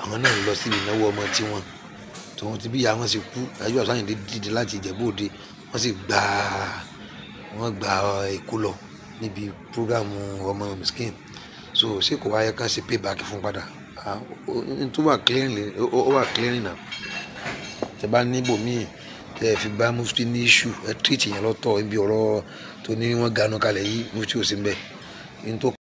A: àwọn náà ń lọ síbi ìnáwó ọmọ tiwọn. Tòun ti bí ìyá wọn ṣe kú, Alhaji Wasiu Ayinde dìde láti Ìjẹ̀bú Òde, wọ́n sì gba, wọ́n gba Èkó lọ níbi prógámù ọmọ miskin. So ṣé kò wáyé ká ṣe payback fún padà? Tó wà clearing, ó wà clearing náà. Tẹ bá ní ibòmíì tẹ fi bá Mufti ní issue, ẹ treat yẹn lọ́tọ̀ ibi ọ̀rọ̀ tó ní wọ́n ganu kalẹ̀ yìí, Mufti ò sí ń bẹ̀. N tó